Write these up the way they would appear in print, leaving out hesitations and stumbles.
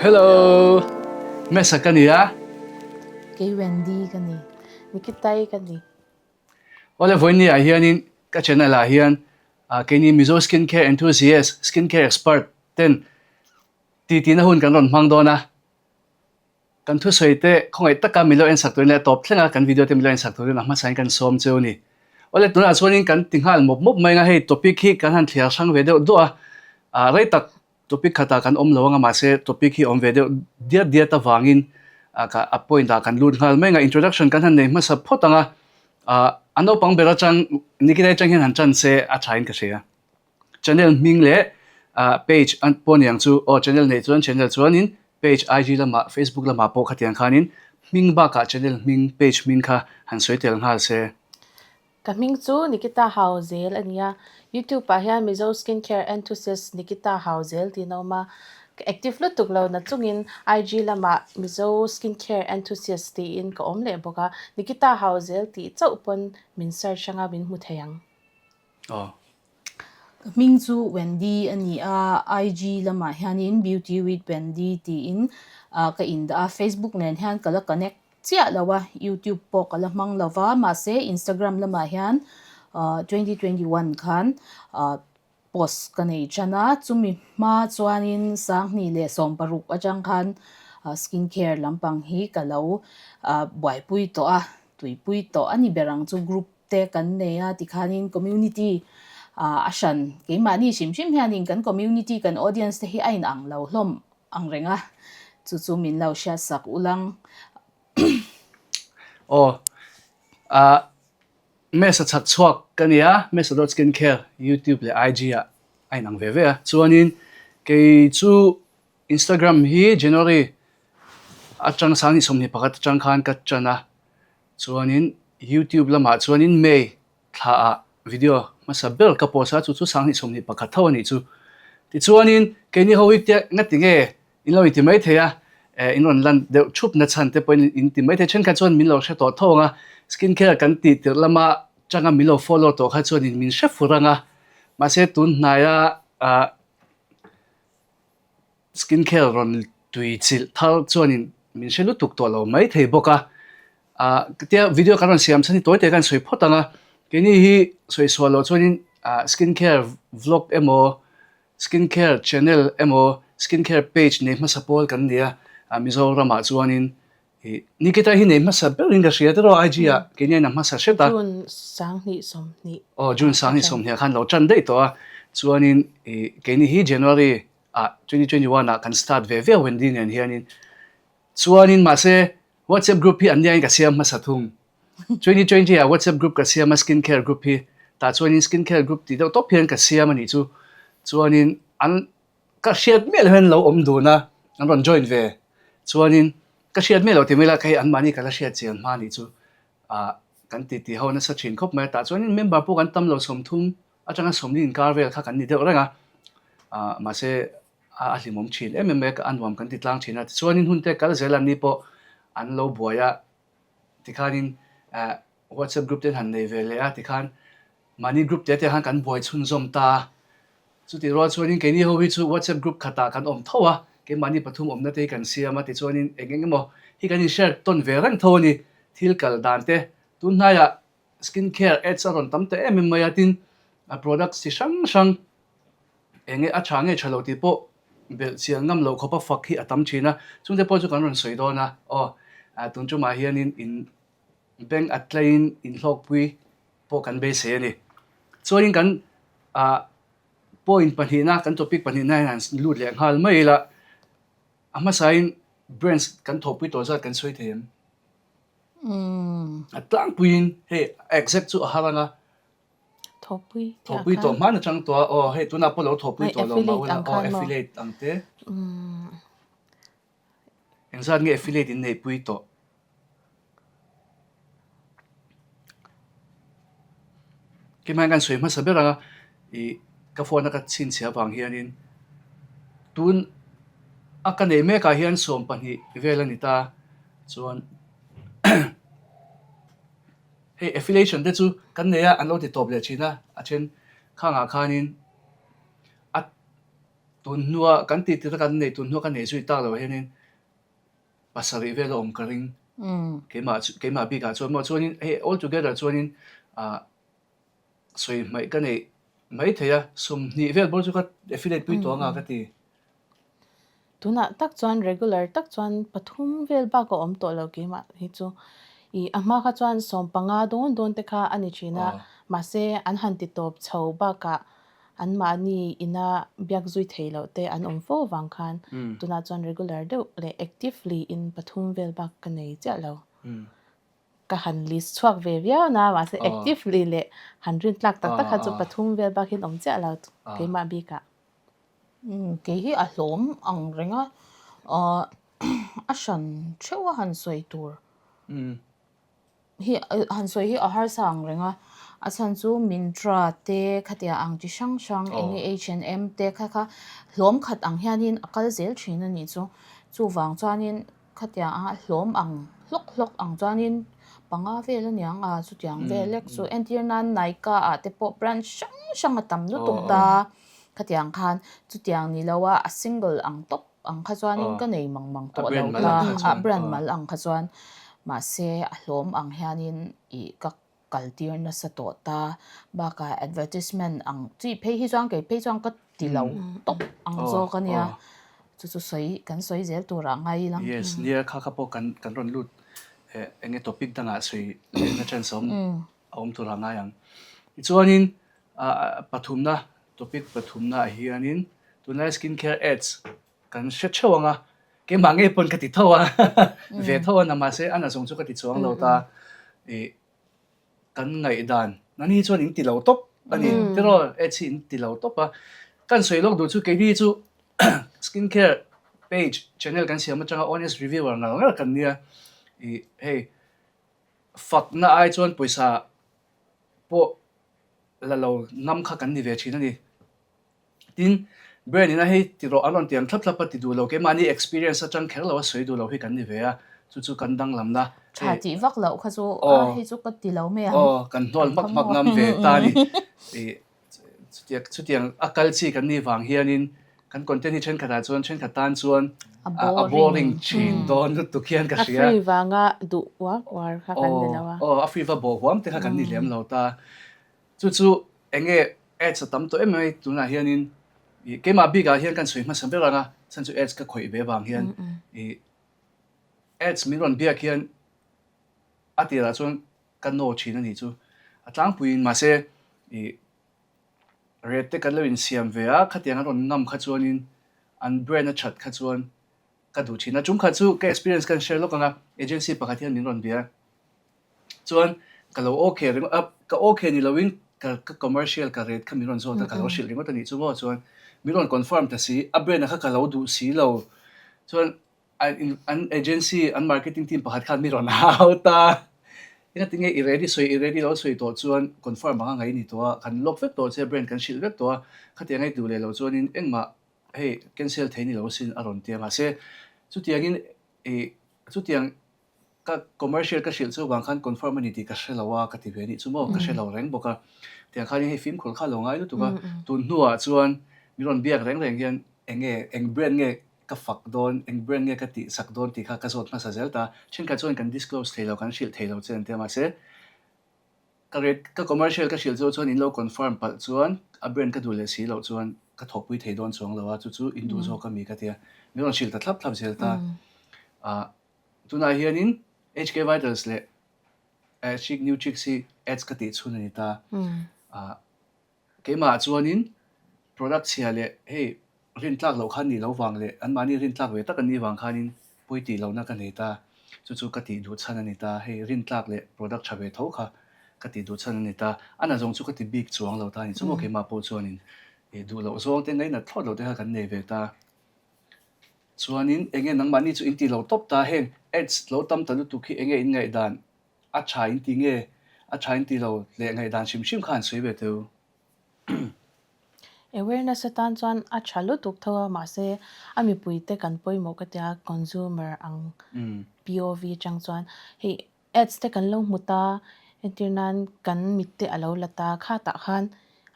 Hello! Mesa ka ni a. Kei Wendy ka ni. Nikitai ka ni. Awle vawiin ah hianin ka channel ah hian keini Mizo Skin Care Enthusiast, Skin Care Expert ten titi na hun kan rawn hmang dawn a. Kan thusawi te khawngaih taka min lo en sak turin leh tawp thlenga kan video te min lo en sak turin a hmasain kan sawm cheu a ni. Awle tunah chuanin kan ti nghal mawp mawp mai anga hei topic hi kan han thliar hrang ve deuh duah a, ah rei tak topic khatah kan awm lo anga mahse topic hi awm ve deuh diat diat avangin ah ka a point ah kan lut nghal mai anga introduction kan han nei hmasa phawt anga ah a naupang ber atang Nikita atang hian han tan se a thain ka hria. Channel hming leh page an pawh aniang chu aw channel neih chuan channel chuanin page IG lamah Facebook lamah pawh khatiang khanin hming bakah channel hming page hming kha han sawi tel nghal se. Ka hming chu Nikita Hau zel a nia. YouTube ah hian Mizo Skincare Enthusiast Nikita Hau zel tiin a awm a. Ka active lutuk lo na chungin IG lamah Mizo Skincare Enthusiast tiin ka awm leh bawk a. Nikita Hau zel tih chauh pawn min search anga min hmu thei ang. Aw. Ka hming chu Wendy a ni a, IG lamah hianin Beauty with Wendy tiin ka indah a, Facebook nen hian ka la connect chiah lo a, YouTube pawh ka la hmang lo va, mahse Instagram lamah hian 2021 khan post ka nei tan a, chumi hma chuanin Sanghnih leh 16 atang khan skin care lampang hi ka lo buaipui tawh a, tuipui tawh a ni ber ang chu group te kan nei a tikhanin community ah a hran keimahni hrim hrim hianin kan community kan audience te hi a in ang lo hlawm ang reng a chu chu min lo hriat sak ulang. Aw ah Mesa chhak chhuak ka nia Mesa dot skin care YouTube leh IG ah a in ang ve ve a chuanin kei chu Instagram hi January atang 2021 atang khan ka tan a Chuanin YouTube lamah chuanin May thlaah video hmasa ber ka post a, chu chu 2021 tho a nih chu. Tichuanin keini ho hi te ngati nge in lo inti mai thei a, eh in rawn lan deuh thup na chhan te pawhin in ti mai thei. Thenkhat chuan min lo hre tawh tho ang a, skin care kan tih tirh lama tanga min lo follow tawh kha chuanin min hre fur ang a. Mahse tun hnaia ah Skin care rawn tui chilh thar chuanin min hre lutuk tawh lo mai thei bawk a. Ah tia video kan rawn siam chhan hi tawi te kan sawi phawt ang a, keini hi sawi sual loh chuanin ah skin care vlog emaw skin care channel emaw skin care page nei hmasa pawl kan ni a, ah Mizoramah chuanin Ih, Nikita hi nei hmasa berin ka hria tiraw IG ah keini a hmasa hret a. June 2020. Aw, June 2020 ah khan lo tan daih tawh a. Chuanin ih keini hi January ah 2021 ah kan start ve viau Wendy nen hianin. Chuanin mahse WhatsApp group hi an nia in ka siam hmasa thung. 2020 ah WhatsApp group ka siam a skin care group hi. Tah chuanin skin care group tih deuh tawp hian ka siam a nih chu. Chuanin an Ka hriat miah loh hian lo awm dun a, an rawn join ve. Chuanin ka hriat miah loh ti mai la, hei anmahni ka la hriat chian hma nih chu ah kan ti ti ho nasa thin khawp mai a. Tah chuanin member pawh kan tam lo 30 atanga 40 inkar vel kha kan ni deuh reng a, ah mahse a hlimawm thin em em mai a, a nuam kan ti tlang thin a. Tichuanin hun te kal zel an ni pawh an lo buai a, tikhanin ah WhatsApp group te an han nei ve leh a tikhan Mahni group te te khan kan buai chhunzawm ta a, chutih rual chuanin keini ho hi chu WhatsApp group khatah kan awm tho a, keimahni pathum awmna te hi kan siam a, tichuanin eng eng emaw hi kan in share tawn ve reng tho a ni, thil kal dan te, tun hnaiah skin care ads a rawn tam ta em em mai a, tin a products chi hrang hrang eng nge a tha nge tha lo tih pawh belh chian ngam loh khawpa fak hi a tam thin a, chungte pawh chu kan rawn sawi dawn a, aw tun tumah hianin in bank a tlaiin inhlawkpui pawh kan beisei a ni. Chuanin kan ah point pahnihna kan topic pahnihna hian han lut leh nghal mai ila, a hmasain brands kan thawhpui tawh zat kan sawi thei em? A tlangpuiin hei exact chu a har ang a. Thawhpui Thawhpui tawh hman atang tawh a, aw hei tunah pawh lo thawhpui tawh lo mah ula, aw affiliate ang te. Engzat nge affiliate in neihpui tawh? Keimah hian kan sawi hmasa ber a, ih ka phone a ka chhinchhiah avang hianin tun a ka neih mek ah hian 12 vel a ni ta chuan hei affiliation te chu kan nei a, an lo ti tawp leh thin a, a then khangah khanin a. Tun hnua kan tih tirh a kan nei tun hnua ka nei zui tak lo hianin pasarih vel a awm ka ring. Keimah chu keimah bikah chuan maw chuanin hei all together chuanin ah sawi hmaih ka neih mai thei a, 20 vel bawr chu ka affiliate pui tawh anga ka ti. Tunah tak chuan regular tak chuan pathum vel bak a awm tawh lo keimah hi chu. Ih a hma kha chuan 15 dawn dawn te kha a ni thin a, mahse an han ti tawp chho bakah anmahni ina biak zui thei loh te an awm fo vang khan tunah chuan regular deuh leh actively in pathum vel bak ka nei chiah lo. Ka han list chhuak ve viau na mahse actively leh han rin tlak tak tak kha chu pathum vel bak hian awm chiah lo keimah bikah. Kei hi a hlawm ang reng a, a hran theuh a han sawi tur hi han sawi hi a harsa ang reng a, a chhan chu Myntra te khatia ang chi hrang hrang eng nge H and M te kha kha hlawm khat ang hianin a kal zel thin a nih chu. Chuvang chuanin khatia a hlawm ang hlawk hlawk ang chuanin panga vel a niang a chutiang vel lek chu entir nan Nykaa ah te pawh branch hrang hrang a tam lutuk ta. Khatiang khan chutiang ni lo a, a single ang tawp ang kha chuanin ka nei mang mang tawh lo ta, a brand mal ang kha chuan mahse a hlawm ang hianin ih ka kal tir nasa tawh ta, bakah advertisement ang chi phei hi chuan kei phei chuan ka ti lo tawp ang zawk a nia, chu chu sawi kan sawi zel turah ngai ila. Yes, nia kha kha pawh kan kan rawn lut eng nge topic dangah sawi lehna chance a awm a awm turah ngai ang. Tichuanin pathumna topic pathumna ah hianin tunlai skin care ads kan hre theuh ang a, keimah ngei pawn ka ti tho a, ve tho a na mahse a na zawng chu ka ti chuang lo ta ih kan ngaihdan nani chuan in ti lo tawp a ni tiraw ads hi in ti lo tawp a, kan sawi lawk duh chu keini chu skin care page channel kan siam atanga honest reviewer ngar ngar kan nia ih hei Fakna ai chuan pawisa pawh la lo ngam kha kan ni ve thin a ni. Tin, brand ina hei ti rawh an rawn ti ang thlap thlap a ti duh lo, keimahni experience atang kher lo a sawi duh lo hi kan ni ve a, chu chu kan danglamna. Tha tih vak loh kha chu a hei chu ka ti lo mai ang. Aw, kan hnawl hmak hmak ngam ve ta a ni. Chutiang a kal chi kan nih vang hianin kan content hi thenkhatah chuan thenkhat tan chuan a boring thin dawn lutuk hian ka hria. A free vanga duh uar uar kha kan ni lo a. Aw, a free va bawh huam te kha kan ni lem lo ta. Chu chu eng nge ads a tam tawh em mai tunah hianin keimah bikah hian kan sawi hmasa ber ang a, chhan chu ads ka khawih ve vang hian ih ads min rawn biak hian a tirah chuan Ka no thin a nih chu. A tlangpuiin mahse ih rate te kan lo insiam ve a, khatiang an rawn ngam kha chuanin an brand a that kha chuan ka duh thin a. Chung khat chu ka experience ka share lawk ang a, agency pakhat hian min rawn bia a, chuan ka lo okay ringawt a, ka okay ni loin ka ka commercial ka rate kha min rawn zawt a, ka lo hrilh ringawt a nih chu maw chuan min rawn confirm ta si, a brand a kha ka lo duh si lo chuan An agency, an marketing team pakhat khan mi rawn hau ta. Engati nge i ready sawi, i ready lo sawi tawh chuan confirm anga ngaih ni tawh a, kan lock vek tawh che, brand kan hrilh vek tawh a, khatiang ei duh leh lo chuanin engmah hei cancel thei ni lo sin a rawn ti a. Mahse, chutiangin ih chutiang ka commercial ka hrilh chu vang khan confirm a ni tih ka hre lo a ka ti ve anih chu maw, ka hre lo reng bawk a. Tiang khanin hei fimkhur kha a lo ngai lutuk a, tun hnuah chuan mi rawn biak reng reng hian eng nge, eng brand nge ka fak dawn, eng brand nge ka tih sak dawn tih kha ka zawt hmasa zel ta. Thenkhat chuan kan disclose thei lo, kan hrilh thei lo che an ti a, mahse ka rate, ka commercial ka hrilh chu chuan in lo confirm palh chuan a brand ka duh leh si loh chuan ka thawhpui thei dawn chuang lo a, chu chu in duh zawk a mi ka ti a, min rawn hrilh ta thlap thlap zel ta. Ah, tunah hianin HK Vitals leh Chic New Chicks hi ads ka tih chhun a ni ta. Ah, Keimah chuanin product chhia leh hei rintlak loh khan nih loh vang leh anmahni rintlak ve tak an nih vang khanin pawi tih lohna ka nei ta, chu chu ka tih duh chhan a ni ta, hei rintlak leh product tha ve tho kha ka tih duh chhan a ni ta, a na zawng chu ka ti bik chuang lo ta a ni chu maw keimah pawh chuanin ih duh loh zawng te ngainat thlawt loh te kha kan nei ve ta. Chuanin eng nge nangmahni chu in tih lo tawp ta, heng ads lo tam ta lutuk hi eng nge in ngaihdan A tha in ti nge? A tha in ti lo leh ngaihdan hrim hrim kha an sawi ve teu. Awareness atan chuan a tha lutuk tho a, mahse a mipuite kan pawimawh ka tia consumer ang POV atang chuan hei ads te kan lo hmu ta, entir nan kan mit te a lo la ta, khatah khan.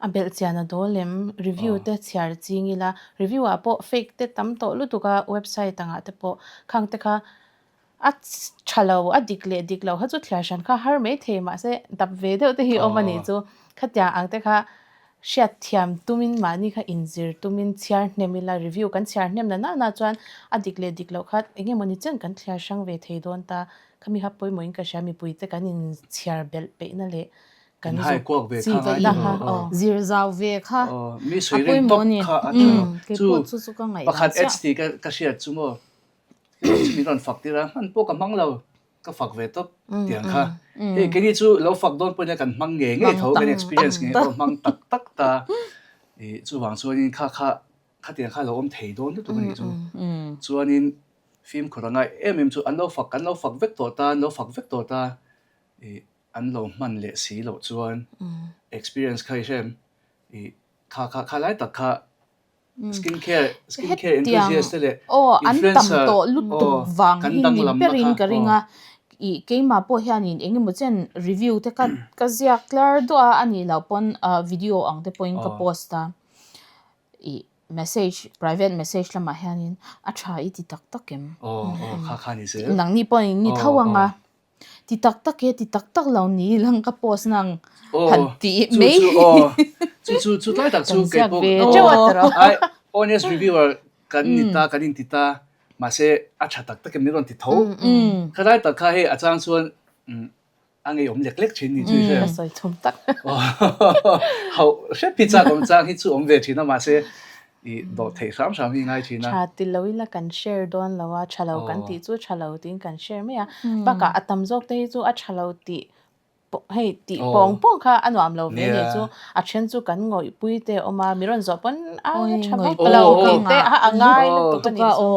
A belh chian a dawl em? Review te chhiar ching ila, review ah pawh fake te tam tawh lutuk a, website angah te pawh khang te kha a tha lo, a dik leh dik lo kha chu thliar hran kha har mai thei mahse dap ve deuh te hi awm a nih chu. Khatiang ang te kha hriat thiam tumin mahni kha inzir tumin chhiar hnem ila, review kan chhiar hnem na nana chuan a dik leh dik loh kha eng emaw ni chen kan thliar hrang ve thei dawn ta. Khami kha pawimawhin ka hria mipui te kan inchhiar belh peihna leh kan zuk chi na kha aw. Zir zau ve kha mi sawi rin tawp kha a tha lo. Chu pakhat ads tih ka hriat chu maw min rawn fak tir a, hman pawh ka hmang lo, ka fak ve tawp tiang kha. Hei keini chu lo fak dawn pawhin kan hmang ngei ngei tho, kan experience ngei pawh hmang tak tak ta. Ih chuvang chuanin kha kha khatiang kha lo awm thei dawn lutuk a nih chu. Chuanin fimkhur a ngai em em chu an lo fak kan lo fak vek tawh ta, an lo fak vek tawh ta ih an lo hman leh si loh chuan experience kha i hrem ih kha kha kha lai tak kha skin care skin care enthusiast te leh aw an tam tawh lutuk vang hi ni berin ka ring a ih keimah pawh hianin eng emaw chen review te kha ka ziak tlar duah a anih loh pawn ah video ang te pawhin ka post a ih message private message lamah hianin a tha i ti tak tak em nangni pawh in ni tho ang a. Ti tak tak e, ti tak tak lo ni lang ka post nang han tih mai hi. Chu chu chu tlai tak chu kei pawh ai honest reviewer kan ni ta kan inti ta mahse a tha tak tak em ni rawn ti tho. Kha tlai tak kha hei a chang chuan a ngeiawm lek lek thin ni chu i hre. Ka sawi thum tak. Hauh hrep hi chak awm chang hi chu awm ve thin a mahse I dawh theih hram hram hi ngai thin a. Tha ti lo ila kan share dawn lo a, tha lo kan tih chu tha lo tiin kan share mai a. Bakah a tam zawk te hi chu a tha lo tih hei tih pawng pawng kha a nuam lo ve nih chu. A then chu kan ngawihpui te a awm a, mi rawn zawh pawn a tha vak lo tih te a ngai lutuk a nih chu.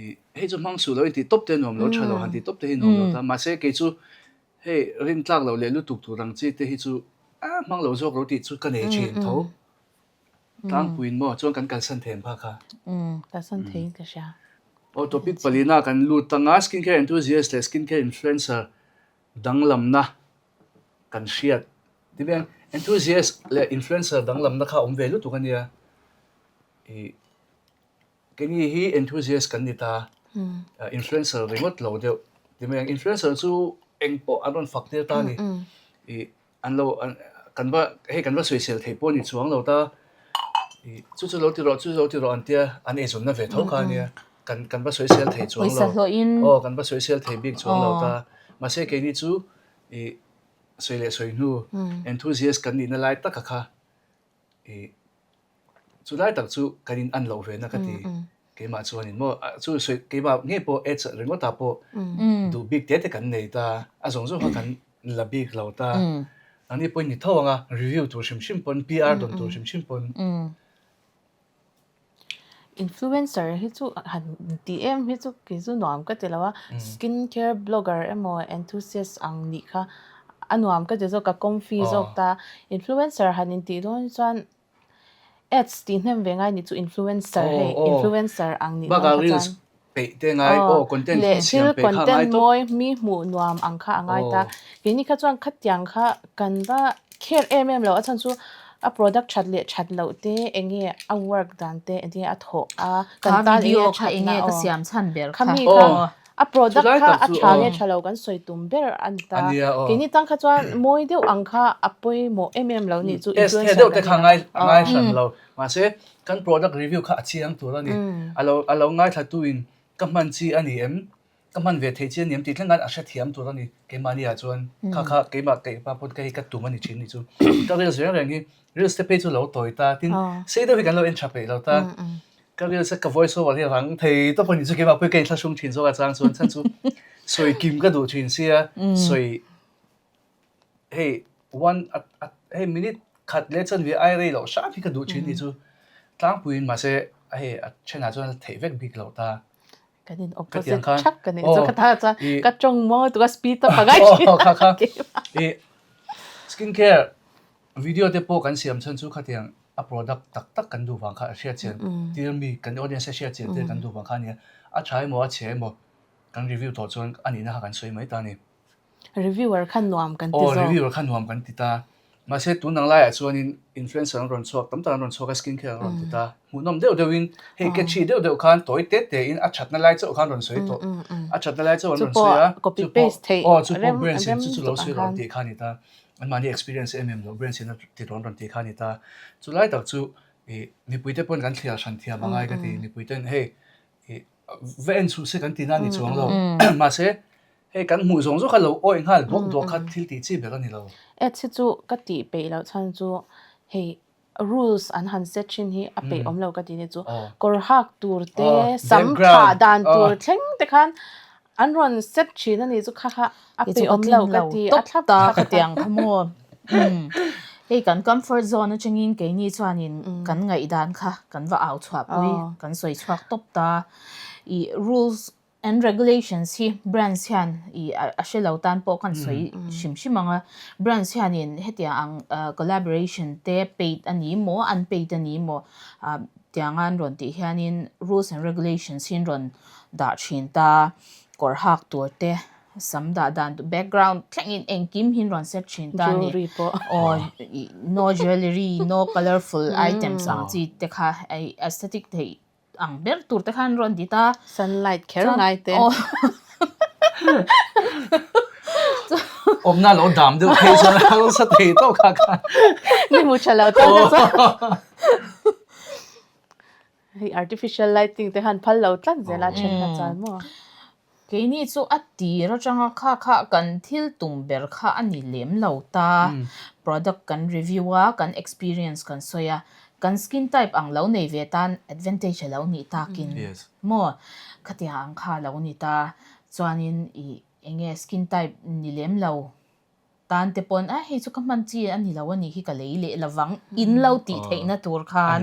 I hei chu hmang suh lo in tih tawp te a nuam lo, tha lo han tih tawp te hi nuam lo ta. Mahse kei chu hei rintlak loh leh lutuk tur ang chi te hi chu a hmang lo zawk lo tih chu ka nei thin tho. Tlangpuiin maw chuan kan kalsan thei ang kha kha? Umm, kalsan theiin ka hria. Aw topic palina kan lut ang a, skincare enthusiast leh skincare influencer danglamna kan hriat. Tibian enthusiast leh influencer danglamna kha awm ve lutuk a nia. Ih keini hi enthusiast kan ni ta, influencer ringawt lo deuh. Tibian influencer chu engpawh an rawn fak tir ta a ni. Ih An lo kan va hei kan va sawisel theih pawh a ni chuang lo ta ih chu chu lo ti rawh chu chu lo ti rawh an tia an eizawnna ve tho kha a nia kan kan va sawisel thei chuang lo aw kan va sawisel thei bik chuang lo ta mahse keini chu ih sawi leh sawi hnu enthusiast kan nihna lai taka kha ih Chu lai tak chu kan in an loh ve na ka ti. Keimah chuanin maw chu sawi keimah ngei pawh ads ringawtah pawh duh bik te te kan nei ta, a zawng zawng kha kan la bik lo ta. Nangni pawhin ni tho ang a, review tur hrim hrim pawn, PR dawn tur hrim hrim pawn. Influencer hi chu han tih em hi chu kei chu nuam ka ti lo a, skin care blogger emaw enthusiast ang nih kha a nuam ka ti zawk a, comfy zawk ta. Influencer han intih dawn chuan Ads tih hnem ve ngai nih chu influencer hei influencer ang nih dawn kha chuan aw leh thil content mawi mi hmuh nuam ang kha a ngai ta keini kha chuan khatiang kha kan va care em em lo a chhan chu a product that leh that loh te eng nge a work dan te eng nge a thawh a kan tan eng nge a that na aw khami kha A product kha a tha nge tha lo kan sawi tum ber a ni ta. Keini tang kha chuan mawi deuh ang kha a pawimawh em em lo nih chu influencer kan ni a. A ngai hran lo. Mahse kan product review kha a chiang tur a ni. A lo a lo ngaithla tu in ka hman chi a ni em, ka hman ve thei chi a ni em tih thleng khan a hrethiam tur a ni. Keimahni ah chuan kha kha keimah keimah pawn ka hei ka tum a ni thin nih chu. Ka reels reng reng hi reels te phei chu lo tawi ta tin sei deuh hi kan lo en tha peih lo ta. Ka reels a ka voice over hi rang thei tawp a ni chu keimah pawh hi ka inthlahrung thin zawk a chang chuan chhan chu sawi kim ka duh thin sia sawi hei one hei minute khat leh chanve ai rei loh hram hi ka duh thin ni chu tlangpuiin mahse hei a thenah chuan a theih vek bik loh ta. Kan in opposite thak ka nih chu ka ta chuan ka tawng mawi tuk a speed a pangai thin a keimah. Skin care Video te pawh kan siam chhan chu khatiang a product tak tak kan duh vang kha a hriat chian tir mi kan audience a hriat chian tir kan duh vang kha a nia. A tha emaw a chhe emaw kan review tawh chuan a nihna kha kan sawi mai ta a ni. Reviewer kha nuam kan ti zawk. Aw reviewer kha nuam kan ti ta. Mahse tun ang laiah chuanin influencer an rawn chhuak tam tak an rawn chhuak a skin care an rawn ti ta. Hmuhnawm deuh deuhin hei catchy deuh deuh khan tawi te te in a thatna lai chauh khan rawn sawi tawh. A thatna lai chauh an rawn sawi a. Copy paste theih aw chu pawh brands in chu chu lo sawi rawn tih kha a ni ta. Anmahni experience em em lo brands in a ti rawn rawn tih kha a ni ta. Chu lai tak chu ih mipuite pawn kan thliar hran thiam angai ka ti. Mipuiten hei ih va en chhuh se kan tihna a ni chuang lo. Mahse Hei kan hmuh zawng zawk kha lo awih nghal duak duak kha thil tih chi ber a ni lo. Ads hi chu ka tih peih loh chhan chu hei rules an han set thin hi a peih awm lo ka tih ni chu kawr hak tur te sam thlah dan tur thleng te khan an rawn set thin a ni chu kha kha a peih awm lo ka ti a thlap ta ka ti ang kha maw hei kan comfort zone atangin keini chuanin kan ngaihdan kha kan va au chhuah pui kan sawi chhuak tawp ta ih rules And regulations hi brands hian ih a hre lo tan pawh khan sawi hrim hrim ang a, brands hianin hetiang ang collaboration te paid a ni maw unpaid a ni maw ah tianga an rawn tih hianin rules and regulations hi an rawn dah thin ta, kawr hak tur te sam dah dan tur background thlengin engkim hi an rawn set thin ta a ni. Jewellery pawh. Aw ih no jewellery no colourful items ang chi te kha aesthetic theih ang ber tur te khan rawn ti ta. Sunlight kher ngai te. Awmna lo dam deuh phei chuan a lo sa thei tawk kha kha. Ni hmu tha lo tan te chuan. Hei artificial lighting te khan phal lo tlat zel a then kha chuan maw. Keini chu a tir atanga kha kha kan thil tum ber kha a ni lem lo ta. Product kan review a, kan experience kan sawi a, kan skin type ang lo nei ve tan advantage a lo nih takin maw khatiang ang kha a lo ni ta. Chuanin ih enge skin type ni lem lo. Tan te pawn a hei chu ka hman chi a ni lo a nih hi ka lei leh lovang in lo tih theihna tur khan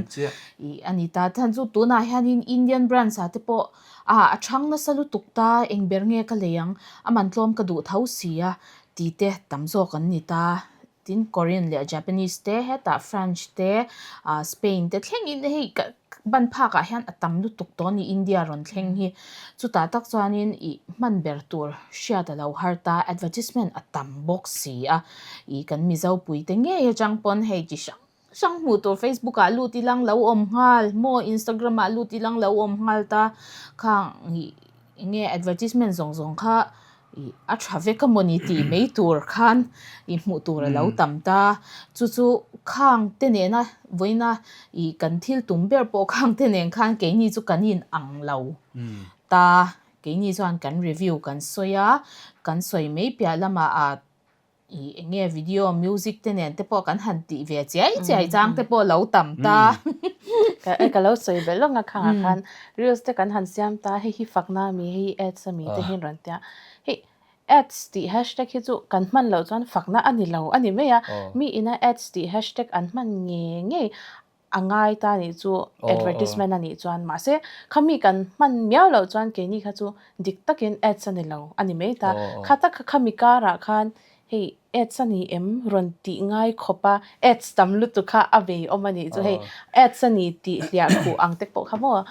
ih a ni ta. Chhan chu tunah hianin Indian brands ah te pawh ah a chhang nasa lutuk ta eng ber nge ka lei ang a man tlawm ka duh tho si a tih te tam zawk an ni ta. Tin Korean leh Japanese te hetah French te ah Spain te thlengin hei ka Ban phakah hian a tam lutuk tawh a ni India rawn thleng hi. Chutah tak chuanin ih hman ber tur hriat a lo har ta, advertisement a tam bawk si a. Ih kan Mizo puite ngei atang pawn hei chi hrang hrang hmuh tur Facebook ah lut ilang lo awm nghal maw Instagram ah lut ilang lo awm nghal ta khang ih Eng nge advertisement zawng zawng kha ih a tha vek a mawni tih mai tur khan ih hmuh tur a lo tam ta. Chu chu khang te nena vawiina ih kan thil tum ber pawh khang te nen khan keini chu kan in ang lo ta. Keini chuan kan review kan sawi a, kan sawi mai piah lamah ah Ih eng nge video music te nen te pawh kan han tih ve chiai chiai chang te pawh lo tam ta. Ka lo sawi belh lawk a khangah khan reels te kan han siam ta hei hi fakna ami hei hi ads ami te hian rawn tia. Hei ads tih hashtag hi chu kan hman loh chuan fakna a ni lo a ni mai a. Mi ina ads tih hashtag an hman ngei ngei a ngai ta nih chu advertisement a nih chuan mahse khami kan hman miau loh chuan keini kha chu dik takin ads a ni lo a ni mai ta kha tak kha khami karah khan hei ads a ni em rawn tih ngai khawp a ads tam lutuk kha a vei awm a nih chu hei ads a ni tih hliah khuh ang te pawh kha maw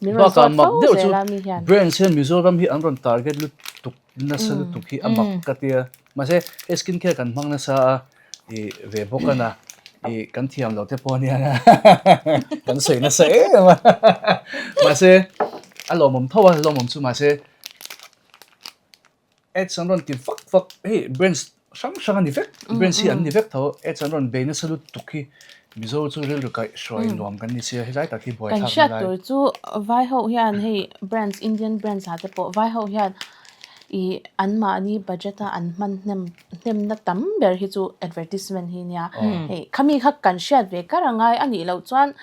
min rawn Bakah zawt mak fo deuh chu zel a mi hian. Brands hian Mizoram hi an rawn target lutuk nasa lutuk hi a mak ka tia. Mahse, hei skin care kan hmang nasa a, ih ve bawk a na, ih kan thiam lo te pawh ania kan sawi nasa em a. Mahse, a lawmawm tho a, lawmawm chu mahse ads an rawn ti vak vak, hei brands hrang hrang a ni vek, brands hi an ni vek tho, ads an rawn bei nasa lutuk hi Mizo chu rilru kaih hruai nuam kan ni sia, helai tak hi buaithlak Kan hriat tur chu vai ho hian hei brands Indian brands ah te pawh vai ho hian ih an mahni budget a an hman hnem hnemna tam ber hi chu advertisement hi nia. Hei khami kha kan hriat ve kar angai a nih loh chuan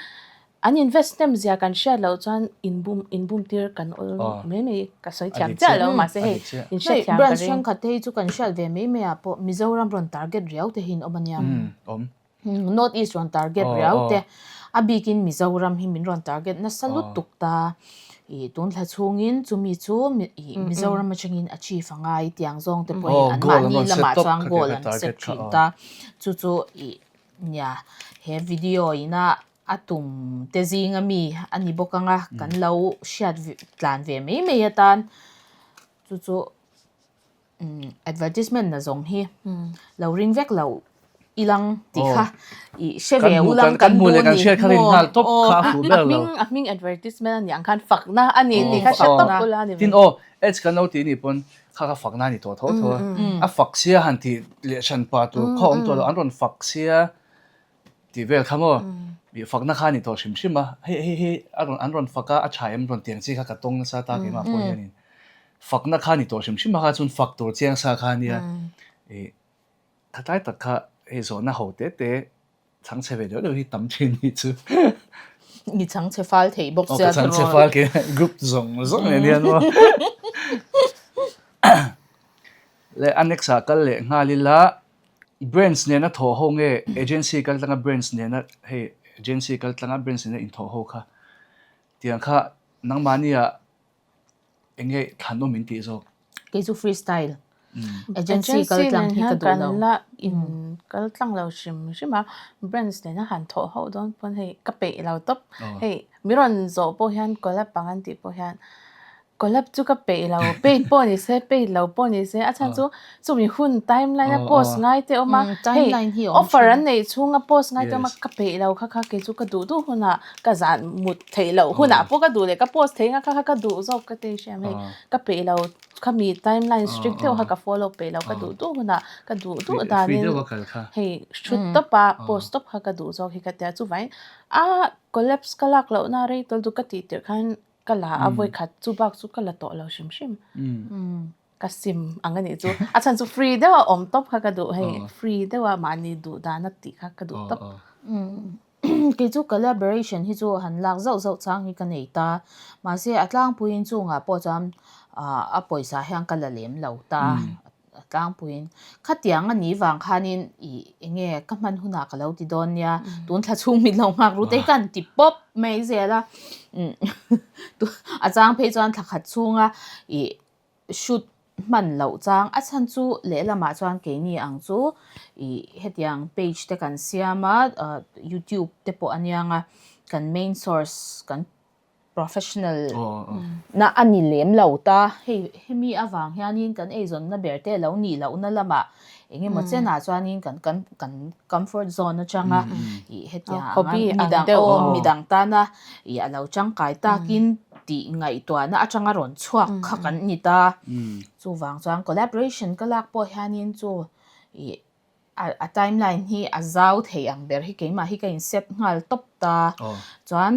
an invest hnem zia kan hriat loh chuan inbum inbum tir kan awl mai mai ka sawi thiam chiah lo mahse hei in hriat thiam ka ring. Brands thenkhat te hi chu kan hriat ve mai mai ah pawh Mizoram rawn target riau te hi an awm a nia. North East rawn target riau te, a bikin Mizoram hi min rawn target nasa lutuk ta. Ih tun thla chhungin chumi chu ih Mizoram atangin achieve a ngai tiang zawng te pawhin an mahni lamah chuan goal an set thin ta. Chu chu ih nia he video ina a tum te zinga mi a ni bawk anga kan lo hriat tlan ve mai mai atan chu chu. Advertisement na zawng hi lo ring vek lo. Ilang tih kha i hre ve ulang kan hmu leh kan hriat kha rin nghal tawp kha a fuh ber lo. A hming advertisement a nih ang khan fakna a ni tih kha hre tawp ula a ni ve. Tin aw, ads kan lo tih nih pawn kha kha fakna a ni tawh tho tho a. A fak sia han tih leh hran pa tur khaw awm tawh lo, an rawn fak sia tih vel kha maw i fakna kha a ni tawh hrim hrim a. Hei hei hei a rawn an rawn fak a, a tha em rawn tiang chi kha ka tawng nasa ta keimah pawh hianin fakna kha a ni tawh hrim hrim a kha chuan fak tur chiang sa kha a nia i Tha tlai tak kha hei zawhna ho te te chhang chhe ve deuh deuh hi tam thin ni chu. I chhang chhe fal thei bawk sia. Aw ka chhang chhe fal ke group zawng zawng nen hian maw. Le a next ah kal leh nghal ila brands nena thawh ho nge agency kal tlanga brands nena hei agency kal tlanga brands nena inthawh ho kha tiang kha nangmahni ah Eng nge thlan awm in tih zawk? Kei chu free style. Agency kal tlang hi ka duh lo. Kan la in kal tlang lo hrim hrim a, brands nena han thawh hauh dawn pawn hei ka peih lo tawp. Hei mi rawn zawh pawh hian collab ang an tih pawh hian collab chu ka peih lo, paid pawh ni se paid lo pawh ni se a chhan chu chumi hun timeline a post ngai te awm a, hei offer an neih chhunga post ngai te awm a ka peih lo kha kha kei chu ka duh duh hunah ka zan mut theih loh hunah pawh ka duh leh ka post thei nga kha kha ka duh zawk ka ti hriam hei ka peih lo khami timeline strict deuh kha ka follow peih lo ka duh duh hunah ka duh duh danin hei shoot tawp a post tawp kha ka duh zawk hi ka tia chuvangin a collapse ka lak lohna rei tawl chu ka tih tirh khan ka la a vawikhat chu bak chu ka la tawh lo hrim hrim. Ka sim ang a nih chu. A chhan chu free deuh a awm tawp kha ka duh hei. Free deuh a mahni duh dan a tih kha ka duh tawp. Kei chu collaboration hi chu han lak zauh zauh chang hi ka nei ta. Mahse a tlangpuiin chungah pawh chuan a pawisa hian ka la lem lo ta a tlangpuiin. Khatiang a nih vang khanin ih eng nge ka hman hunah ka lo ti dawn nia. Tun thla chhung min lo nghak ru te hi ka han ti pawp mai zel a. A chang phei chuan thla khat chhunga ih shoot hman loh chang a chhan chu lehlamah chuan keini ang chu ih hetiang page te kan siam a ah youtube te pawh a niang a kan main source kan professional na a ni lem lo ta hei hemi avang hianin kan eizawnna ber te lo nih lohna lamah eng emaw chenah chuanin kan kan kan comfort zone atanga ih hetiang anga midang aw midang tana ih a lo tangkai takin tih ngaihtuahna atanga rawn chhuak kha kan ni ta. Chuvang chuan collaboration ka lak pawh hianin chu ih a timeline hi a zau thei ang ber hi keimah hi ka in set nghal tawp ta. Chuan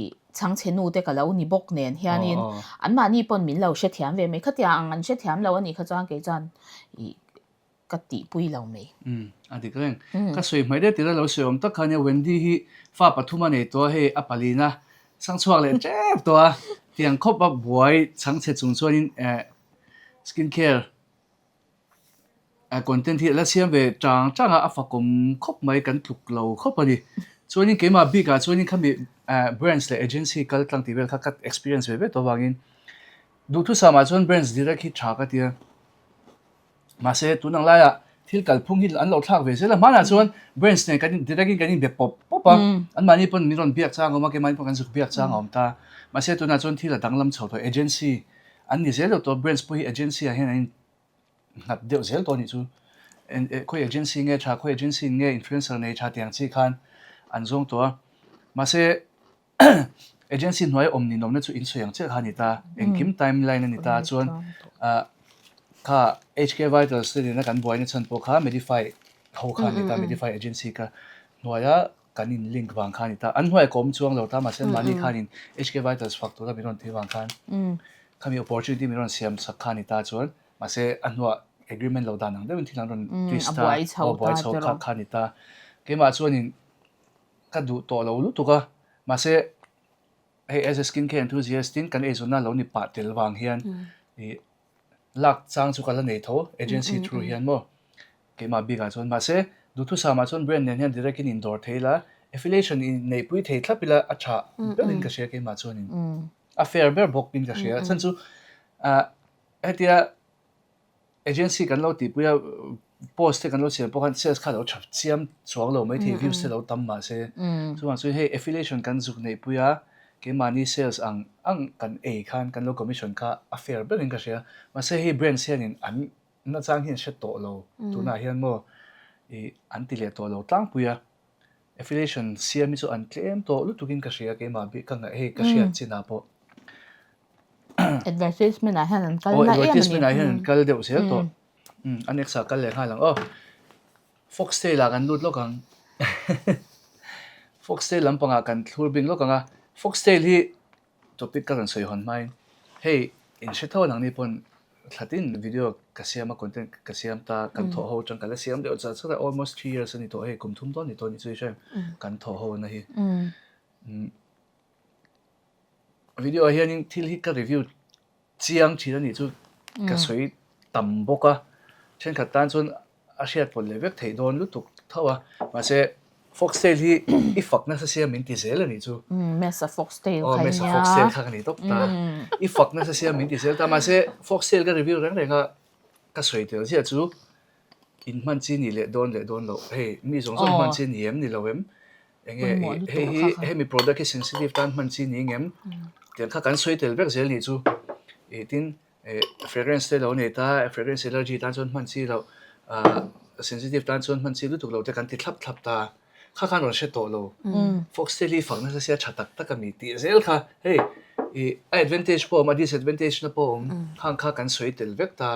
ih chhangchhe nu te ka lo ni bawk nen hianin anmahni pawn min lo hrethiam ve mai. Khatiang ang an hrethiam lo a nih kha chuan kei chuan ih ka tihpui lo mai. Umm a dik reng. Ka sawi hmai deuh tirh a lo sawi awm tak kha nia Wendy hi fa pathum a nei tawh a hei a palina sang chhuak leh tep tawh a tiang khawp a buai chhangchhe chung chuanin eh skin care content hi a la siam ve chang chang a a fakawm khawp mai kan tluk lo khawp a ni. Chuanin keimah bik ah chuanin khami eh brands leh agency kal tlang tih vel kha ka experience ve ve tawh avangin duhthusam ah chuan brands direct hi tha ka tia. Mahse, tun ang laiah thil kalphung hi an lo thlak ve zel a. Hmanah chuan branch nen kan in direct in kan inbe pawp pawp a. Anmahni pawn min rawn biak chang a awm a, keimahni pawh kan zuk biak chang a awm ta. Mahse, tunah chuan thil a danglam chho tawh. Agency an ni zel deuh tawh. Branch pawh hi agency ah hian an in nghat deuh zel tawh a nih chu. Khawi agency nge tha, khawi agency in nge influencer nei tha tiang chi khan an zawng tawh a. Mahse, Agency hnuai awm ninawmna chu insawi ang chiah kha a ni ta, engkim timeline a ni ta chuan kha HK Vitals te nena kan buaina chhan pawh kha Medify ho kha a ni ta, Medify agency kha hnuaia kan in link vang kha a ni ta, an hnuaia ka awm chuang lo ta mahse mahni khanin HK Vitals fak tura min rawn tih vang khan khami opportunity min rawn siam sak kha a ni ta chuan mahse a hnuah agreement lo dan ang deuhin thil an rawn twist ta, aw buai chho kha kha a ni ta, keimah chuanin Ka duh tawh lo lutuk a, mahse hei as a skin care enthusiast tin kan eizawnna lo ni pah tel vang hian ih lak chang chu ka la nei tho agency through hian maw keimah bikah chuan mahse duhthusam ah chuan brand nen hian direct in indawr thei ila affiliation in neihpui thei thlap ila a tha berin ka hria keimah chuanin a fair ber bawk in ka hria chhan chu ah hetia Agency kan lo tihpui a, post te kan lo siam pawh khan sales kha a lo tha chiam chuang lo maithei, views te lo tam mah se. Chuvang chuan hei affiliation kan zuk neihpui a, keimahni sales ang ang kan ei khan kan lo commission kha a fair berin ka hria. Mahse hei brands hianin an nachang hi an hre tawh lo tunah hian maw. Ih an ti leh tawh lo tlangpui a, affiliation siam hi chu an tlem tawh lutukin ka hria keimah bik ka ngaih hei ka hriat chinah pawh. Advertisement ah hian an kal na em a ni. Aw advertisement ah hian an kal deuh zel tawh. A next ah kal leh nghal ang aw. Foxtail ah kan lut lawk ang. Foxtail lampangah kan thlur bing lawk ang a, Foxtail hi Topic ka rawn sawi hawn hmain hei in hre tho nangni pawn thlatin video ka siam a content ka siam ta kan thawh ho atang ka la siam deuh char char a almost 3 years a ni tawh hei kum thum dawn ni tawh ni chu i hre kan thawh ho na hi video ah hianin thil hi ka review chiang thin a nih chu ka sawi tam bawk a thenkhat tan chuan a hriat pawlh leh vek theih dawn lutuk tho a mahse foxtail hi i fak nasa sia min ti zel a nih chu Mesa foxtail kha nia Mesa foxtail kha ka ni tawp ta i fak nasa sia min ti zel ta mahse foxtail ka review reng reng a ka sawi tel ziah chu in hman chi ni leh dawn leh dawn loh hei mi zawng zawng hman chi ni em ni lo em enge hei hi hemi product hi sensitive tan hman chi ni ngem tiang kha kan sawi tel vek zel nih chu ih tin eh fragrance te lo nei ta fragrance allergy tan chuan hman chi loh ah sensitive tan chuan hman chi lutuk lo te kan ti thlap thlap ta kha khan rawn hre tawh lo foxtail hi fak nasa sia tha tak tak a mi tih zel kha hei ih a advantage pawh a awm a disadvantage na pawh a awm khang kha kan sawi tel vek ta.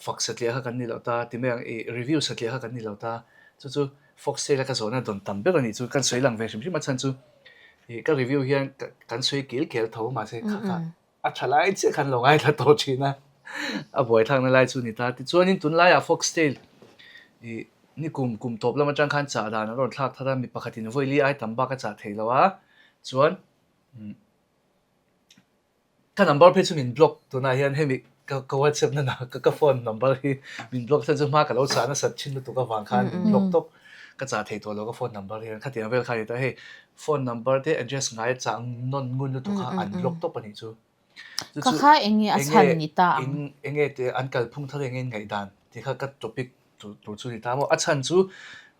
Fak satliah kha kan ni lo ta, ti mai ang, ih review satliah kha kan ni lo ta, chu chu Foxtail a ka zawhna dawn tam ber a nih chu, kan sawi lang ve hrim hrim a chhan chu ih ka review hian kan sawi kil kel tho mahse kha kha a tha lai chiah khan lo ngaithla tawh thin a, a buaithlakna lai chu a ni ta. Tichuanin tunlaiah Foxtail ih ni kum kum tawp lam atang khan chah dan a rawn thlak thar a, mi pakhatin vawi li ai tam bak a chah theih lo a, chuan Ka number phei chu min block tunah hian hemi ka ka whatsapp na ka ka phone number hi min block chhan chu hma ka lo chah nasat thin lutuk avang khan min block tawp ka chah thei tawh lo ka phone number hian khatiang vel kha a ni ta hei phone number te address ngai chah nawn ngun lutuk kha an block tawp a nih chu chu chu Ka kha eng nge a chhan ni ta ang? Eng nge te an kalphung thar eng nge in ngaihdan tih kha ka topic Tur chu a ni ta maw? A chhan chu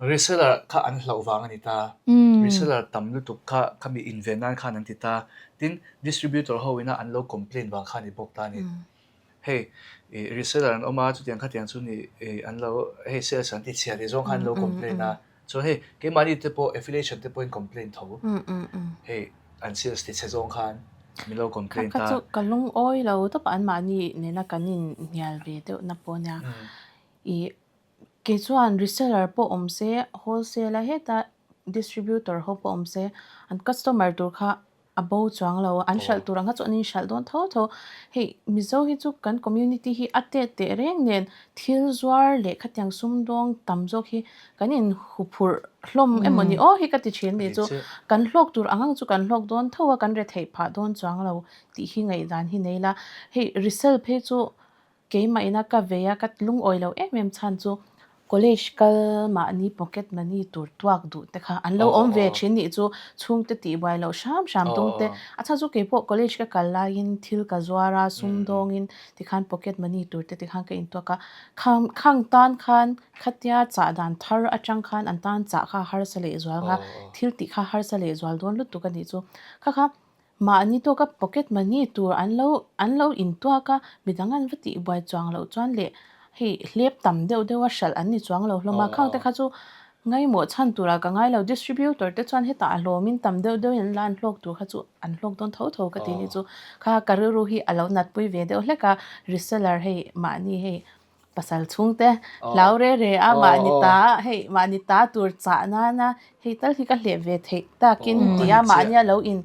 reseller kha an hlauh vang a ni ta. Reseller tam lutuk kha khami inven nan khan an ti ta. Tin, distributor ho ina an lo complain vang kha a ni bawk ta a ni. Hei, ih reseller an awm a, chutiang khatiang chu ni ih an lo hei sales an ti chhia tih zawng khan an lo complain a. Chuan hei, keimahni te pawh affiliation te pawhin complain tho. Hei, an sales ti chhe zawng khan min lo complain ta. Kha chu ka lungawi lo tawp a, anmahni nena kan inhnial ve deuh na pawh nia. Ih kei chuan reseller pawh awm se wholesale a heta distributor ho pawh awm se an customer tur kha a bo chuang lo a an hralh tur ang kha chu an inhralh dawn tho tho hei mizo hi chu kan community hi a tet teh reng nen thil zuar leh khatiang sumdawng tam zawk hi kan inhuphurh hlawm emaw ni aw hi ka ti thin nih chu kan hlawk tur ang ang chu kan hlawk dawn tho a kan retheih phah dawn chuang lo tih hi ngaihdan hi nei la hei resell phei chu Keimah ina ka vei a, ka lungawi lo em em chhan chu college kal mahni pocket money tur tuak duh te kha an lo awm ve thin nih chu chhungte tihbuai loh hram hram tum te. A chhan chu keipawh college ka kal laiin thil ka zuar a, sumdawngin tikhan pocket money tur te tikhan ka intuak a. Khang khang tan khan khatia chah dan thar atang khan an tan chah kha harsa lehzual nga thil tih kha harsa lehzual dawn lutuk a nih chu. Kha kha Mahni tawka pocket money tur an lo an lo intuak a, midang an va tihbuai chuang loh chuan leh hei hlep tam deuh deuh a hralh an ni chuang lo hlawm a, khang te kha chu ngaimawh chhan turah ka ngai lo, distributor te chuan hetah a hlawmin tam deuh deuhin an la an hlawk tur kha chu an hlawk dawn tho tho ka ti ni chu kha ka rilru hi a lo natpui ve deuh hlek a, reseller hei mahni hei Pasal chhungte hlau re re a mahni ta hei mahni ta tur chah nana hei tal hi ka hleh ve theih takin tia mahnia lo in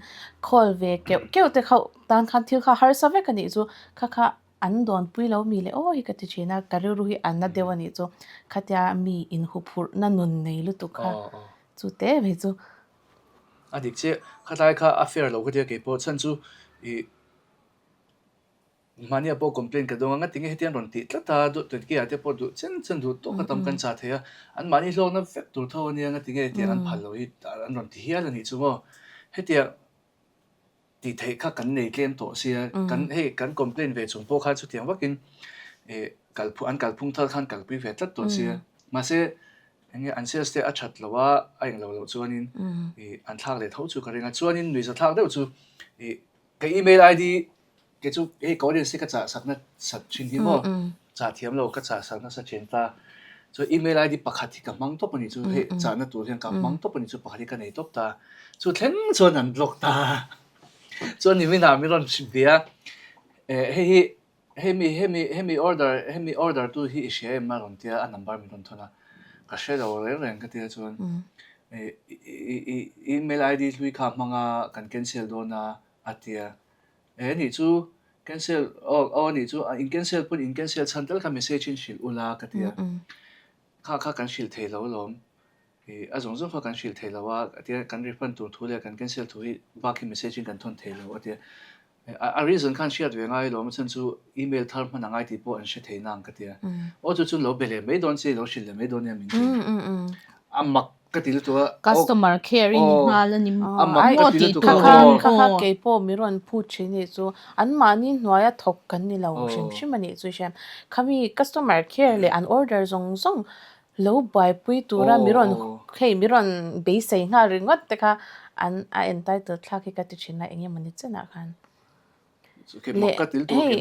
khawl ve keuh keuh te kha tan khan thil kha harsa vek a nih chu kha kha an dawnpui lo mi leh aw hi ka ti thin a ka rilru hi a na deuh a nih chu khatia mi inhuphurhna nun nei lutuk kha chu te mai chu. A dik chiah khatlai kha a fair lo ka tia keipawh chhan chu ih. Mahnia pawh complaint ka dawng a, ngatinge hetiang rawn tih tlat a, duh tawih ah te pawh duh chen chen duh tawk a tam kan chah thei a, an mahni hlawkna vek tur tho ania ngatinge hetiang an phal lo hi an rawn ti hial a nih chu maw. Hetiang tih theih kha kan nei tlem tawh sia, kan hei kan complaint ve chung pawh khan chutiang vakin ih kalphung an kalphung thar khan kalpui ve tlat tawh sia, mahse enge an sales te a that lo a, a englo loh chuanin ih an thlak leh tho chu ka ring a, chuanin nuihza thlak deuh chu ih ka email ID Kei chu hei ka audience hi ka chah sak nasa thin hi maw, chah thiam lo ka chah sak nasa thin ta. Chuan email ID pakhat hi ka hmang tawp a nih chu, hei chahna tur hian ka hmang tawp a nih chu pakhat hi ka nei tawp ta. Chu thleng chuan an block ta. Chuan nimin ah min rawn hrilh ve a, eh hei hi hemi hemi hemi order hemi order tu hi i hria em a rawn tia a number min rawn thawn a, ka hre lo reng reng ka tia chuan eh i i email ID hlui kha a hmang a kan cancel dawn a a tia. Eh nih chu cancel aw aw nih chu in cancel pawn in cancel chhan tal kha message in hrilh ula ka ti a, kha kha kan hrilh thei lo alawm ih a zawng zawng kha kan hrilh thei lo a a tia kan refund tur thu leh kan cancel thu hi bak hi message in kan thawn thei lo a tia a reason khan hriat ve ngai alawm a chhan chu email thar hman a ngai tih pawh an hre thei nang ka ti a, aw chu chuan lo be leh mai dawn che lo hrilh leh mai dawn nia min ti a mak Ka ti lutuk a. Customer care i ni nghal a ni A mak ka ti lutuk a. Kha kha kei pawh mi rawn phut thin nih chu anmahni hnuaia thawk kan ni lo hrim hrim a nih chu hriam. Khami customer care leh an order zawng zawng lo buaipui tura mi rawn hei mi rawn beisei nghal ringawt te kha an a entitled thlak hi ka ti thin a eng emawni chenah khan. Leh hei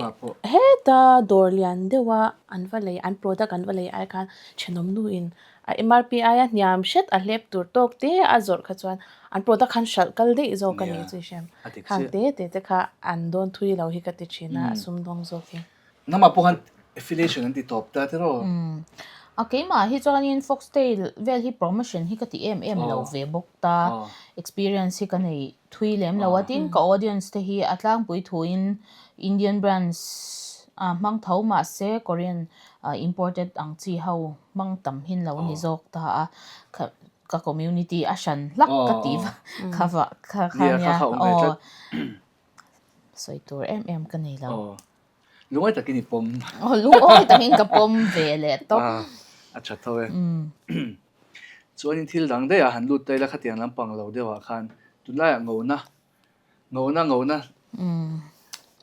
heta dawr lian deuha an va lei an product an va lei ai khan thenawm nu in a MRP aia hniam hret a hlep tur tawk te a zawrh kha chuan an product khan hralh kal daih zawk a nih chu i hriam khang te te te kha an dawn thui lo hi ka ti thin a a sumdawng zawk hi. Namah pawh khan affiliation an ti tawp ta tiraw? A keimah hi chuanin Foxtail vel hi promotion hi ka ti em em lo ve bawk ta experience hi ka nei thui lem lo a, tin ka audience te hi a tlangpui thuin Indian brands a hmang tho mahse Korean imported ang chi ho hmang tam hin lo ni zawk ta a, ka community a hran hlak ka ti va kha va kha kha nia aw sawi tur em em ka nei lo. Lungawi takin i pawm. Aw lungawi takin ka pawm ve leh tawp. A tha tho e. Chuanin thil dang daih ah han lut ta ila khatiang lampang lo deuh ah khan tunlaiah ngona ngona ngona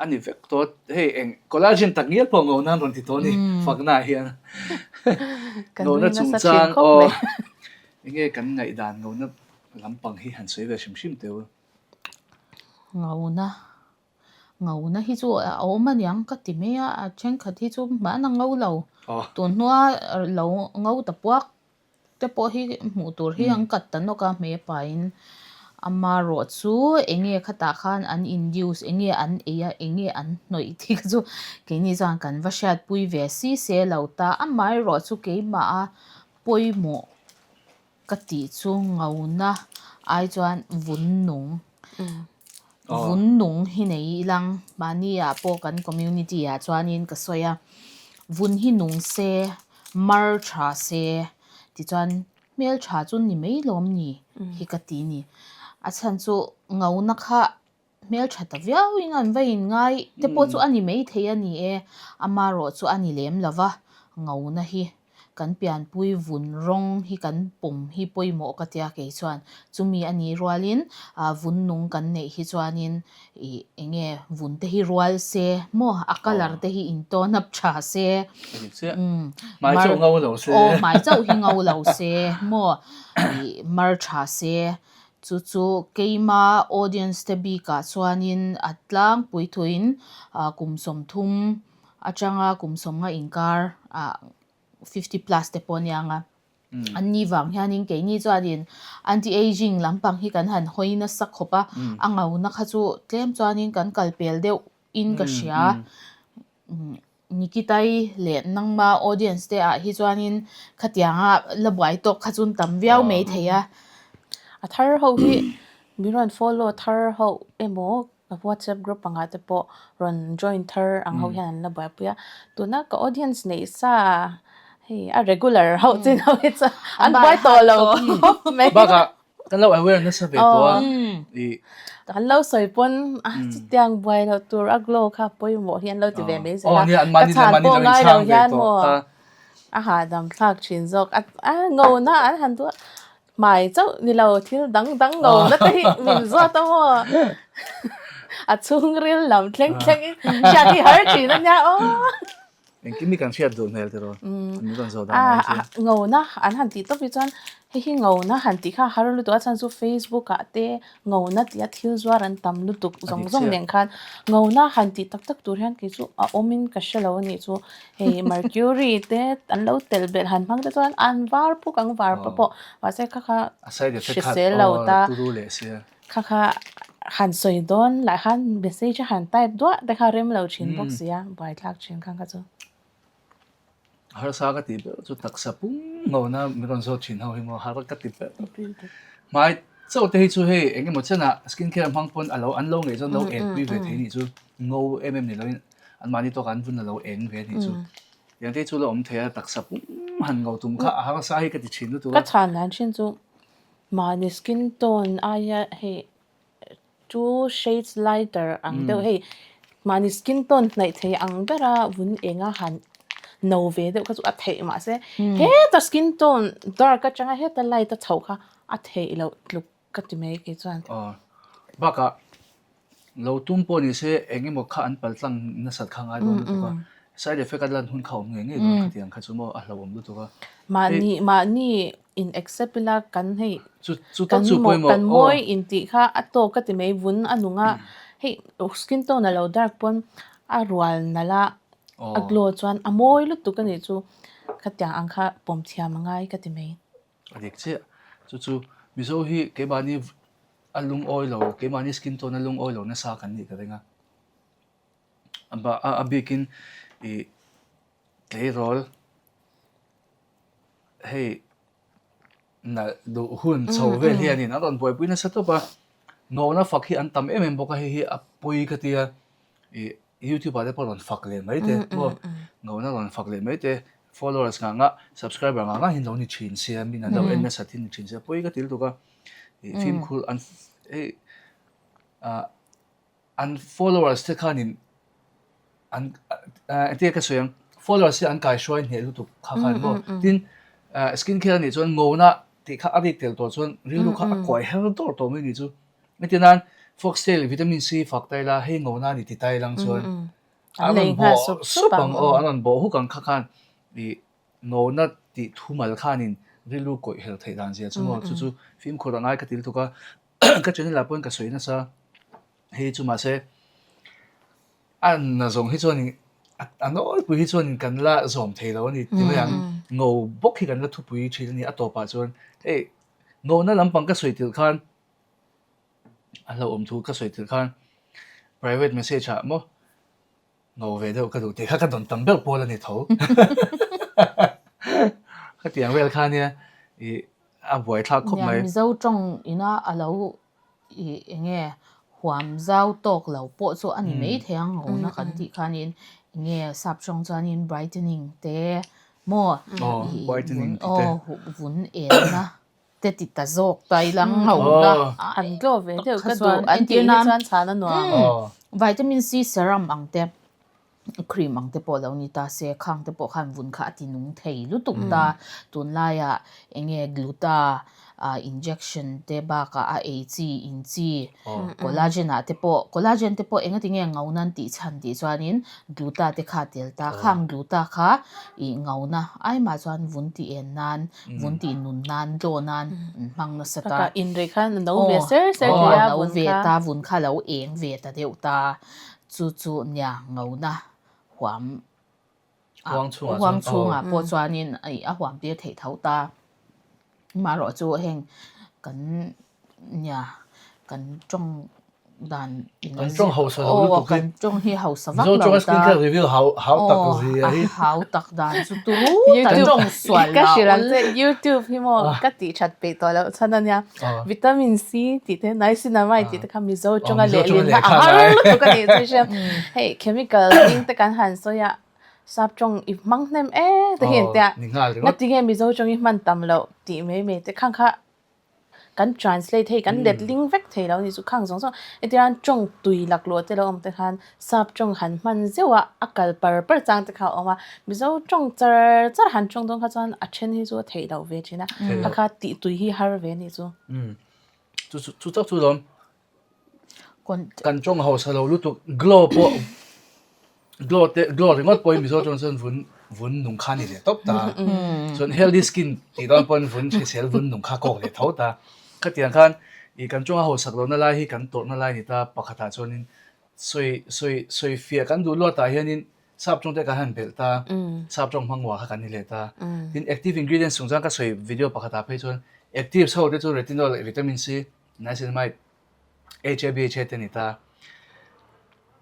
a ni vek tawh hei eng collagen tak ngial pawh ngona an rawn ti tawh a ni fakna ah hian ngona chungchang aw enge kan ngaihdan ngona lampang hi han sawi ve hrim hrim teh u. Ngona Ngauna hi chu a awm a niang ka ti mai a, a thenkhat hi chu hmana ngo lo tun hnua lo ngo ta puak te pawh hi hmuh tur hi an kat ta nawk a hmei a pain amarawh chu eng nge khatah khan an induce eng nge an ei a eng nge an hnawih tih kha chu keini chuan kan va hriatpui ve si se lo ta amaherawh chu keimah a pawimawh. Ka tih chu ngauna ai chuan vun nung vun nung hi nei ilang mahni ah pawh kan community ah chuanin ka sawi a vun hi nung se mar tha se tichuan hmel tha chu ni mai lawm ni hi ka ti ni a chhan chu ngauna kha Hmeltha ta viau in an va in ngai te pawh chu a ni maithei a ni e, amarawh chu a ni lem lo va, ngona hi kan pianpui vun rawng hi kan pawm hi pawimawh ka tia kei chuan chumi a nih rualin ah vun nung kan neih hi chuanin ih eng nge vun te hi rual se maw a colour te hi in tawn up tha se umm hmai chauh ngo lo se aw hmai chauh hi ngo lo se maw ih mar tha se. Chu chu keima audience te bikah chuanin a tlangpui thuin kum 30 atanga kum 50 inkar ah 50 plus te pawh ania ang a. An ni vang hianin keini chuanin anti ageing lampang hi kan han hawi nasa khawp a, a ngauna kha chu tlem chuanin kan kal pel deuh in ka hria. Nikitai leh nangma audience te ah hi chuanin khatianga la buai tawk kha chun tam viau mai thei a. A thar ho hi min rawn follow thar ho emaw WhatsApp group angah te pawh rawn join thar ang ho hian an la buaipui a. Tuna ka audience neih sa hei a regular ho chin ho hi chuan an buai tawh lo khawp mai. Bakah Kan lo aware nasa ve tawh a. I. Kan lo sawi pawn a chutiang buai loh tur a glow kha pawimawh hi an lo ti ve mai zel a. Ka chhan pawh ngai lo hian maw a hahdam thlak thin zawk a a ngona an han duh a hmai chauh ni lo thil dang dang ngona te hi min zawt a maw a chhungril lam thleng thleng in hriat hi har thin a nia aw. Engkim hi kan hriat duh hmel tiraw? Min rawn zawh dan ai chuan. Ngona an han tih tawp hi chuan. Hei hi ngona han tih kha har lutuk a chhan chu Facebook ah te ngona tia thil zuar an tam lutuk zawng zawng nen khan ngona han tih tak tak tur hian kei chu a awm in ka hre lo a nih chu hei mercury te an lo telh belh han hmang te chuan an var puk ang var pa pawh mahse kha kha hrisel lo ta kha kha han sawi dawn lah khan message a han type duah te kha rem lo thin bawk sia buaithlak thin kha kha chu. Harsa ka tih ber chu taksa pum ngona min rawn zawt thin ho hi maw har ka ti ber. Hmai chauh te hi chu hei eng emaw chenah skin care hmang pawn a lo an lo ngei chuan lo en pui ve thei nih chu ngo em em ni loin an mahni tawkah an vun a lo eng ve nih chu. Tiang te hi chu la awm thei a taksa pum han ngo tum kha a harsa hi ka ti thin lutuk a. Ka chhan dan thin chu mahni skin tone aia hei Two shades lighter ang deuh hei mahni skin tone hnaih thei ang bera vun enga han no ve deuh kha chu a theih mahse heta skin tone dark atanga heta light a chhoh kha a theih loh tluk ka ti mai kei chuan. Aw bakah lo tum pawh ni se eng emaw kha an pal tlang nasat kha ngai dawn lutuk a side effect a lan hun kha a awm ngei ngei dawn khatiang kha chu maw a hlauhawm lutuk a. Mahni mahni in accept ila kan hei kan kan mawi in tih kha a tawk ka ti mai vun a nung a hei skin tone a lo dark pawn a rual nalh a a glow chuan a mawi lutuk a nih chu khatiang ang kha pawm thiam a ngai ka ti mai. A dik chiah chu chu Mizo hi keimahni a lungawi lo keimahni skin tone a lungawi lo nasa kan nih ka ring a a bikin ih tleirawl. Hei nalh duh hun chho vel hianin an rawn buaipui nasa tawp a, nawhna fak hi an tam em em bawk a, hei hi a pawi ka tia ih youtube ah te pawh rawn fak leh mai te maw nawhna rawn fak leh mai te followers ngah ngah subscriber ngah ngah hi an lo ni thin sia min an lo en nasa thin ni thin sia pawi ka ti lutuk a ih fimkhur an hei ah. An followers te khanin an engtin nge ka sawi ang followers hi an kaihruai hneh lutuk kha khan maw tin skin care anih chuan ngona tih kha a rik tel tawh chuan rilru kha a kuai her dawr tawh mai anih chu engtin nan foxtail vitamin C fak ta ila hei ngona a ni ti ta ilang chuan an rawn bawh sup ang aw an rawn bawh huk ang kha khan ih ngona tih thumal khanin rilru kawih her theih dan zia chu maw chu chu fimkhur a ngai ka ti lutuk a. Ka channel ah pawhin ka sawi nasa hei chu mahse a na zawng hi chuanin a nawlpui hi chuanin kan la zawm thei lo a ni ti mai ang ngo bawk hi kan la thupui thin a ni a tawpah chuan hei ngona lampang ka sawi tirh khan a hlauhawm thu ka sawi tirh khan private message ah maw Ngo ve deuh ka duh tih kha ka dawn tam ber pawl a ni tho. Khatiang vel kha nia ih a buaithlak khawp mai. Nia Mizo tawng ina a lo ih eng nge huam zau tawk lo pawh chu a ni mai thei ang ngona kan tih khanin eng nge sap tawng chuanin brightening te maw ih vun aw vun enna te ti ta zawk ta ila ngona an glow ve deuh ka duh an tih hi chuan chhan a nuam vitamin C serum ang te cream ang te pawh lo ni ta se khang te pawh khan vun kha a ti nung thei lutuk ta tunlaiah eng nge gluta injection te bakah a ei chi in chi collagen ah te pawh collagen te pawh engati nge ngona an tih chhan tih chuanin gluta te kha a tel ta khang gluta kha ih ngona aimah chuan vun tih en nan vun tih nun nan draw nan an hmang nasa ta. Taka inrei khan a no ve ser ser thei a vun kha. Ta vun kha lo eng ve ta deuh ta chu chu nia ngona huam huang chhungah pawh chuanin a huam tir theih tho ta. Amaherawh chu heng kan nia kan tawng dan in Kan tawng hausa lo lutuk hi. Kan tawng hi hausa vak lo ta. Mizo tawng a skin care review hau hau tak zia hi. Hau tak dan chu turu kan tawng sual la. Ka hrilh ang che YouTube hi maw ka tih that peih tawh loh chhan a nia. Vitamin C tih te niacinamide tih te kha Mizo tawnga lehlin kha a har lutuk a nih chu hriat. Hei chemical hming te kan han sawi a Sap tawng i hmang hnem e te hi engtia ngati nge Mizo tawng i hman tam loh tih mai mai te khang kha kan translate hei kan let ling vek thei lo ni chu khang zawng zawng hetiang tawng tui laklawh te lo awm te khan sap tawng han hman zeuh a a kal par par chang te kha a awm a Mizo tawng char char han tawng dawn kha chuan a then hi chu a theih loh ve thin a kha kha tih tui hi har ve ni chu. Chu chu tak chu lawm Kan tawng hausa lo lutuk glow pawh glow te glow ringawt pawhin Mizo tawng chuan vun vun nung kha ni leh tawp ta. Chuan healthy skin tih dawn pawn vun hrisel vun nung kha kawk leh tho ta. Khatiang khan ih kan chunga hausak lohna lai hi kan tawrhna lai ni ta pakhatah chuanin sawi sawi sawi fiah kan duh luatah hianin sap tawng te kan han belh ta, sap tawng hmang uah kha kan ni leh ta. Tin active ingredients chungchang ka sawi video pakhatah phei chuan actives ho te chu retinol leh vitamin C, niacinamide, HABHA te ni ta.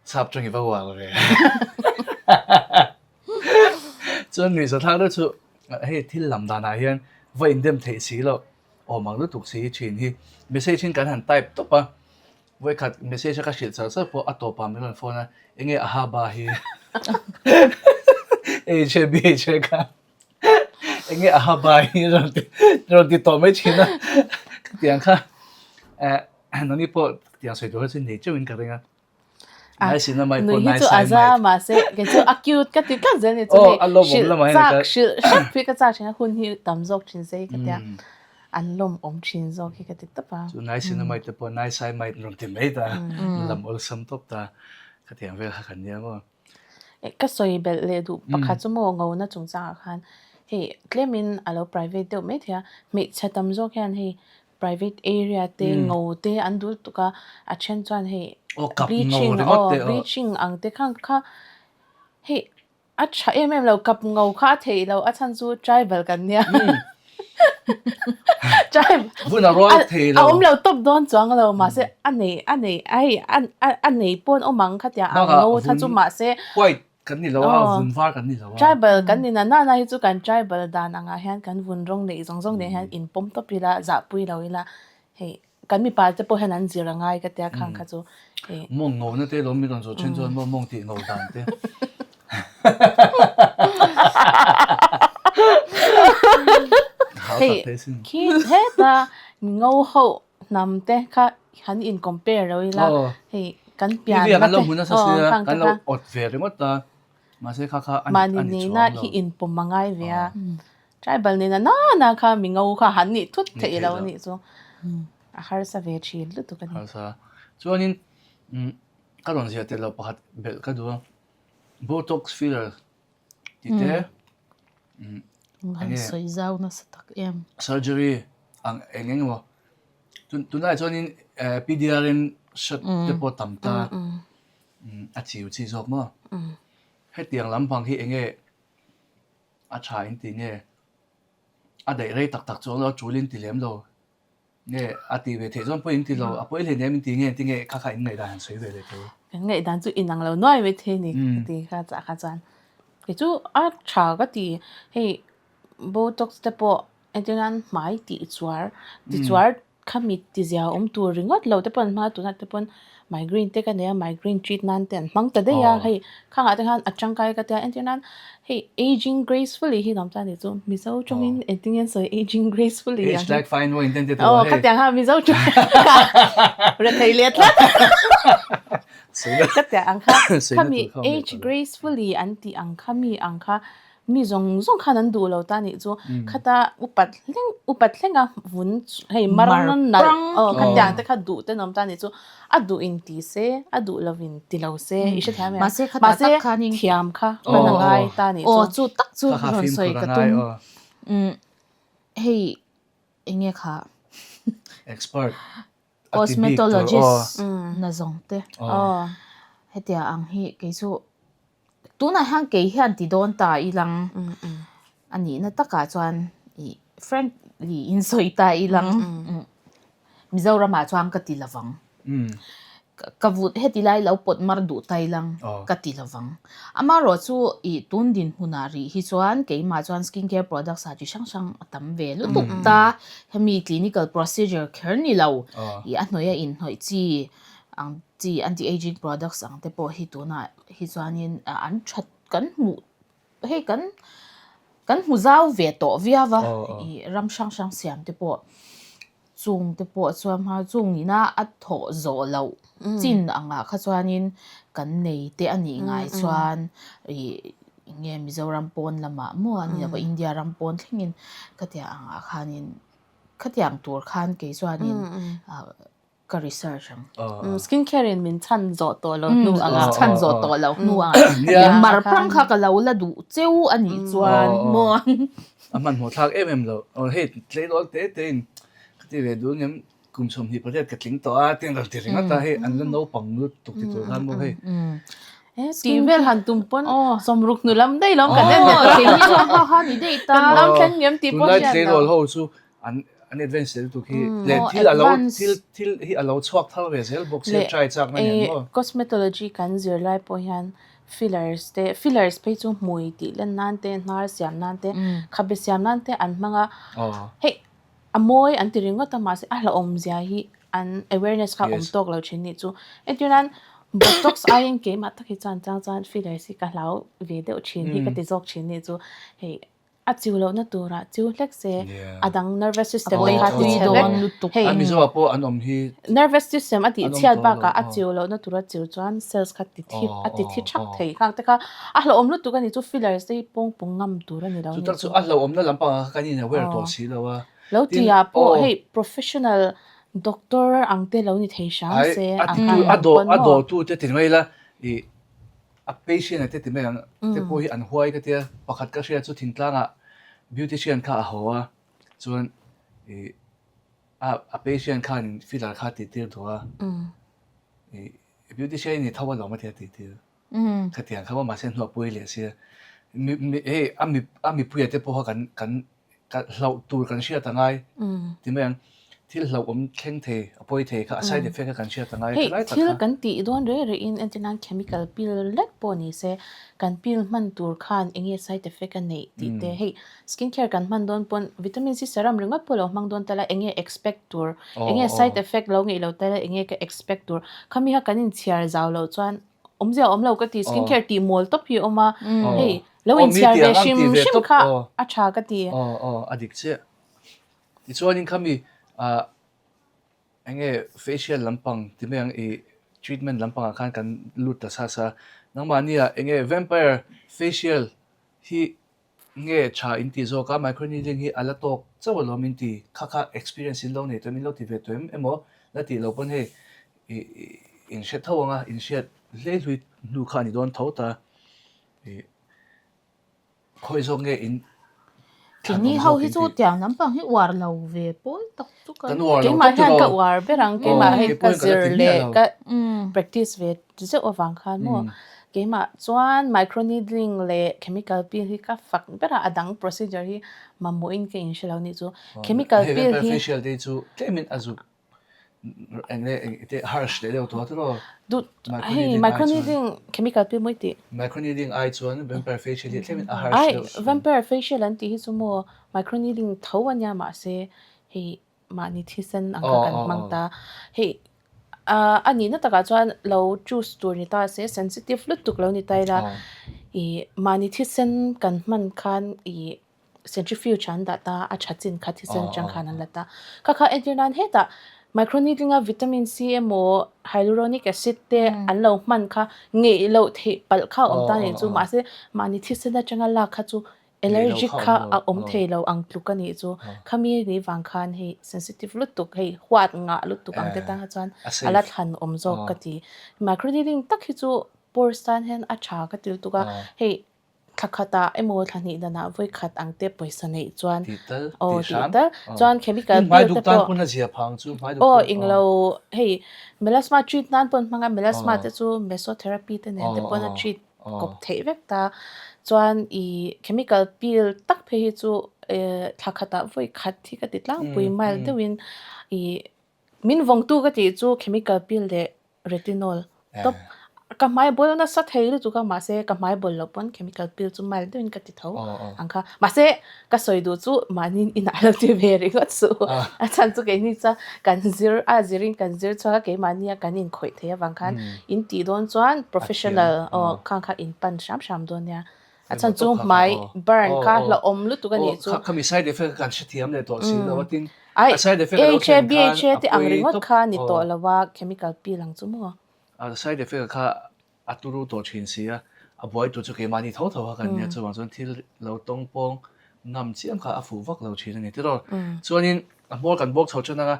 Sap tawng i va uar ve. Chuan nuihza thlak deuh chu hei thil lam danah hian va indem theih si loh awm ang lutuk si hi thin hi message in kan han type tawp a, vawikhat message a ka hrilh char char pawh a tawpah min rawn phone a, enge Ahaba hi HABHA kha enge Ahaba hi rawn ti rawn ti tawh mai thin a, khatiang kha eh nangni pawh tiang sawi tur kha chu nei teuhin ka ring a. Nui hi chu a za mahse kei chu a cute ka ti tlat zel ni chu hei hrilh chak hrilh hrep hi ka chak thin a hun hi tam zawk thin se hi ka tia an lawmawm thin zawk hi ka ti tawp a. Chu niacinamide te pawh niacinamide rawn ti mai ta lam awlsam tawp ta khatiang vel kha kan nia maw. Ka sawi belh leh duh pakhat chu maw ngona chungchangah khan hei tlemin a lo private deuh mai thei a hmeichhe tam zawk hian hei private area te ngo te an dul tuk a a then chuan hei bleaching aw bleaching ang te khan kha hei a tha em em lo kap ngo kha a theih loh a chhan chu tribal kan nia a awm lo tawp dawn chuang lo mahse a nei a nei a hei a nei pawn awm ang kha tia ang ngo kha chu mahse Kan ni lo a, vun var kan ni lo a. Tribal kan ni na nana hi chu kan tribal dan angah hian kan vun rawng neih zawng zawng nen hian inpawm tawp ila, zahpui lo ila, hei kan mipa te pawh hian an zir a ngai ka tia khang kha chu hei. Mawng ngo na te lawm mi rawn zawh then chuan maw mawng tih ngo dan te. Hei khi heta ngo ho hnam te kha han in compare lo ila hei kan pian na te aw khang te kha awt ve ringawt a mahse kha kha mahni nihna hi in pawm a ngai ve a tribal nena na na kha mi ngo kha han nih thut theih lo anih chu a harsa ve thin lutuk a ni harsa chuanin ka rawn ziah tel loh pakhat belh ka duh a botox filler Ti te Han sawi zau nasa tak em. Surgery ang eng eng emaw tunlai chuanin PDRN shot te pawh tam ta a chiu chi zawk maw. Hetiang lampang hi eng nge a tha in ti nge a daih rei tak tak chuang lo a tul in ti lem lo. Nge a tih ve theih chuan pawi in ti lo, a pawi hleinem in ti nge ti nge kha kha in ngaihdan han sawi ve leh tho. Kan ngaihdan chu inang lo nuai mai thei ni ka ti kha chah kha chuan. Kei chu a tha ka ti hei botox te pawh entir nan hmai tih chuar ti chuar kha mit ti zia awm tur ringawt lo te pawh an hmang a tunah te pawn migraine te ka nei a migraine treat nan te an hmang ta daih a hei khangah te khan a tangkai ka tia entir nan Hei aging gracefully hi nuam chuan ni chu Mizo tawngin engtin nge an sawi aging gracefully ang hi. Age like fine wine ten te tawh hei. Aw khatiang kha Mizo tawng rethei leh tlat. Khatiang ang kha khami age gracefully an tih ang kha mi ang kha mi zawng zawng khan an duh lo ta nih chu khata upat thleng upat thlenga vun hei mar nalh aw khatiang te kha duh te nuam ta nih chu A duh in ti se, a duh lo in ti lo se, i hrethiam em? Mahse kha tak tak khanin thiam kha hman a ngai ta nih chu. Aw chu tak chu rawn sawi ka tum. Hei enge kha? Expert. Cosmetologist na zawng te. Hetia ang hi kei chu tunah hian kei hian ti dawn ta ilang a nihna takah chuan ih frankly in sawi ta ilang Mizoramah chuan ka ti lovang. Ka vut heti lai lo pawt mar duh ta ilang ka ti lovang. Amaherawh chu ih tun dinhmunah rih hi chuan keimah chuan skin care products ah chi hrang hrang a tam ve lutuk ta. Hemi clinical procedure kher ni lo ih a hnawih a inhnawih chi ang chi anti aging products ang te pawh hi tunah hi chuanin an that kan hmuh hei kan kan hmu zau ve tawh viau a ih ram hrang hrang siam te pawh chung te pawh chuan hma chung ina a thawh zawh loh chin angah kha chuanin kan nei te a nih ngai chuan ih eng nge Mizoram pawn lamah maw a ni lo India ram pawn thlengin khatiang angah khanin khatiang tur khan kei chuanin ah. Ka research ang. Skin care in min chhan zawh tawh lo hnu ang a. Chhan zawh tawh lo hnu ang a. Mar prang kha ka lo la duh cheu a nih chuan maw. A hmanhmawh thlak em em lo. Aw hei tleirawl te te in ka ti ve duh ngem kum 28 ka tling tawh a ti an rawn ti ringawt a hei an la naupang lutuk ti tur khan maw hei. Tih vel han tum pawn sawmruk hnu lam daih lawm kan en leh tawh. Keini chuan kha kha ni daih ta. Kan lam thleng ngem tih pawh hriat lo. Tunlai tleirawl ho chu an an advance zel tuk hi leh thil a lo thil thil hi a lo chhuak thar ve zel bawk sia try chak na nen maw. Cosmetology kan zir lai pawh hian fillers te fillers phei chu hmui tih len nan te hnar siam nan te khabe siam nan te an hmang a hei a mawi an ti ringawt a mahse a hlauhawm zia hi an awareness kha awm tawk lo thin nih chu entir nan botox aiin keimah tak hi chuan chang chuan fillers hi ka hlau ve deuh thin hi ka ti zawk thin nih chu hei A chiu lohna turah chiu hlek se, a dang nervous system te kha ti chhe vek. Hei Mizo ah pawh an awm hi. Nervous system a tih chhiat bakah a chiu lohna tura chiu chuan cells kha ti thi a ti thi thak thei khang te kha a hlauhawm lutuk a ni chu fillers te hi pawng pawng ngam tur a ni lo ni chu. Chu tak chu a hlauhawmna lampang ah kha kan in aware tawh si lo a. Lo ti ah pawh hei professional doctor ang te lo ni thei hram se ang khan a dawh a dawh tu te ti mai ila ih A patient a te ti mai ang te pawh hi an huai ka tia, pakhat ka hria chu thingtlangah beautician kha a haw a, chuan ih a a patient khan filler kha tih tir duh a, ih beautician i ni tho alawm a tia tih tir, khatiang kha maw mahse hnuah pawi leh sia, mi mi hei a mi a mipuia te pawh kha kan kan Ka hlauh tur kan hriat a ngai ti mai ang. Thil hlauhawm thleng thei, a pawi thei kha a side effect kha kan hriat a ngai Hei thalai tak thil kha. kan tih dawn reh reh in entir nan chemical peel lek pawh ni se kan peel hman tur khan eng nge side effect a neih tih te hei skin care kan hman dawn pawn vitamin C serum ringawt pawh lo hmang dawn ta la eng nge expect tur eng nge side effect lo ngeih lo ta la eng nge ka expect tur khami kha kan inchhiar zau loh chuan Awmzia awm lo ka ti, skin care tih mawl tawp hi a awm a, hei lo inchhiar ve hrim hrim kha a tha ka ti. Aw aw a dik chiah. Tichuanin khami ah eng nge facial lampang ti mai ang ih treatment lampangah khan kan lut ta sa sa. Nangmahnia eng nge vampire facial hi Nge tha in ti zawk a, microneedling hi a la tawk chauh alawm in ti, kha kha experience in lo nei tawh em, in lo ti ve tawh em emaw la tih loh pawn hei in hre tho ang a, in hriat hlei hlui hnu kha a ni dawn tho ta ih khawi zawk nge in thlan awm zawk in ti. Keini ho hi chu tiang lampang hi uar lo ve pawl tak chu kan Kan uar lo Keimah hian ka uar ber ang, keimah hei ka zir leh ka practice ve zeuh avang khan maw keimah chuan microneedling leh chemical peel hi ka fak ber a, a dang procedure hi mamawhin ka inhre lo nih chu. Chemical peel hi facial te chu tlemin a zuk eng nge eng te harsh leh deuh tawh tiraw duh hei microneedling chemical peel mawi tih microneedling ai chuan vampire facial hi tlemin a harsh deuh vampire facial an tih hi chu maw microneedling tho ania mahse hei mahni thisen ang kha kan hmang ta. Hei a nihna takah chuan lo choose tur ni ta se sensitive lutuk lo ni ta ila ih mahni thisen kan hman khan ih centrifuge an dah ta a tha chin kha thisen atang khan an la ta. Kha kha entir nan hetah microneedling a vitamin C emaw hyaluronic acid te an lo hman kha ngeih loh theih palh kha a awm ta nih chu mahse mahni thisen atanga lak kha chu Allergic kha a awm thei lo ang tluk a nih chu. Khami ni vang khan hei sensitive lutuk hei huat ngah lutuk ang te tan kha chuan a la thlan awm zawk ka ti. Microneedling tak hi chu pores tan hian a tha ka ti lutuk a, hei thla khatah emaw thla hnih danah vawi khat ang te pawisa neih chuan aw tih tal chuan chemical peel te pawh aw englo hei melasma treat nan pawn hmang a melasma te chu mesotherapy te nen te pawn a treat kawp theih vek ta. Chuan ih chemical peel tak phei hi chu eh thla khatah vawi khat hi ka ti tlangpui mild deuhin ih min vawngtu ka tih chu chemical peel leh retinol tawp ka hmai bawl nasa thei lutuk a mahse ka hmai bawl loh pawn chemical peel chu mild deuhin ka ti tho ang kha mahse ka sawi duh chu mahni inah lo ti ve ringawt suh a chhan chu keini chuan kan zir a zirin kan zir chhuak a keimahnia kan inkhawih theih avang khan in tih dawn chuan professional aw khang kha in pan hram hram dawn nia a chhan chu hmai burn kha hlauhawm lutuk a nih chu khami side effect kan hrethiam leh tawh si lo a tin a side effect a lo thlen khan a pawi ang ringawt kha ni tawh lo a chemical peel ang chu maw a side effect kha A turu tawh thin si a, a buai tur chu keimahni tho tho kha kan nia, chuvang chuan thil lo tawng pawng ngam chiam kha a fuh vak lo thin a ni tiraw. Chuanin a hmawr kan bawk chho tan anga.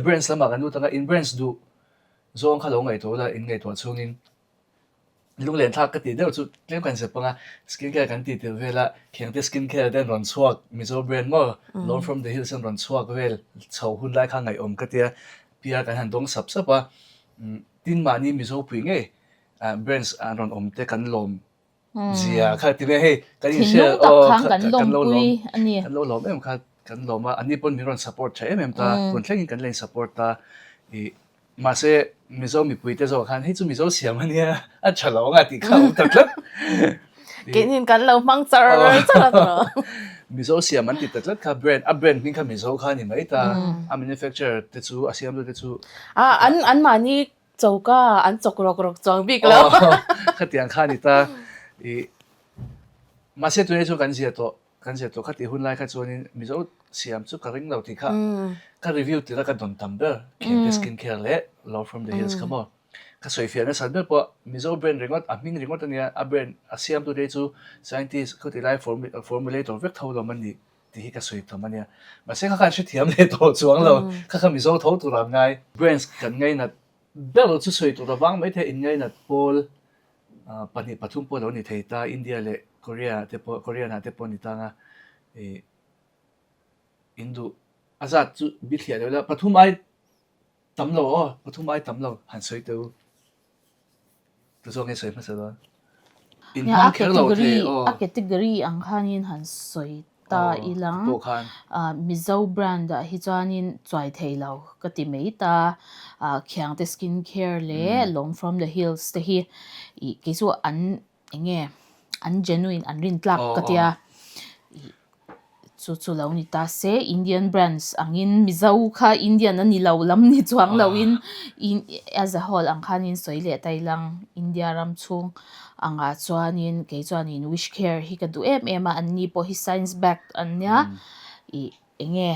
Brands lamah kan lut anga in brands duh zawng kha lo ngaihtuah ula in ngaihtuah chhungin lunglen thlak ka tih deuh chu tlem kan zep anga skin care kan tih tel vel a Khiangte skin care te an rawn chhuak Mizo brand maw Lone from the hills an rawn chhuak vel chho hun lai kha ngaihawm ka tia PR kan han dawng sap sap a tin mahni Mizo pui ngei brands an rawn awm te kan lawm Zia kha ti ve hei kan in share aw kan lo lawm kan lo lawm em kha kan lawm a ani pawn min rawn support tha em em ta tun thlengin kan la in support ta ih mahse Mizo mipui te zawk khan hei chu Mizo siam ania a tha lo anga tih kha a awm ta tlat Keinin kan lo hmang char char a tawh. Mizo siam an ti ta tlat kha brand a brand hming kha Mizo kha a ni mai ta a manufacturer te chu a siamtu te chu A an an mahni Choka an chawk rawk rawk chuang bik lo. Khatiang kha a ni ta. I mahse tunah chuan kan zia tawh, kan zia tawh khatih hun lai kha chuanin Mizo siam chu ka ring lo tih kha ka review tirh a ka dawn tam ber Khente skin care leh Love from the Hills kha maw. Ka sawi fiah nasat ber pawh Mizo brand ringawt a hming ringawt a nia, a brand a siamtu te chu scientist khawti lai formulator vek tho lawm a nih tih hi ka sawi tam a nia. Mahse kha khan hrethiam leh tawh chuang lo, kha kha Mizo tho tur an ngai. Brands kan ngainat ber chu sawi tur avang mai thei inngainat pawl pahnih pathum pawh lo ni thei ta, India leh Korea te pawh Korean ah te pawh ni tang a, ih in duh a zat chu bithliah deuh la, pathum ai tam lo aw, pathum ai tam lo han sawi teh u. Tu zawk nge sawi hmasa dawn? In hmang kher lo thei aw. A category ang khanin han sawi ta ilang. Mizo brand ah hi chuanin chuai thei lo ka ti mai ta. Khiangte skin care leh Long from the hills te hi ih kei chu an eng nge an genuine an rin tlak ka tia. Chu chu lo ni ta se, Indian brands angin Mizo kha Indian a ni lo lam ni chuang loin as a whole ang khanin sawi leh ta ilang India ram chhung angah chuanin kei chuanin wish care hi ka duh em em a, anni pawh hi science backed an nia ih eng nge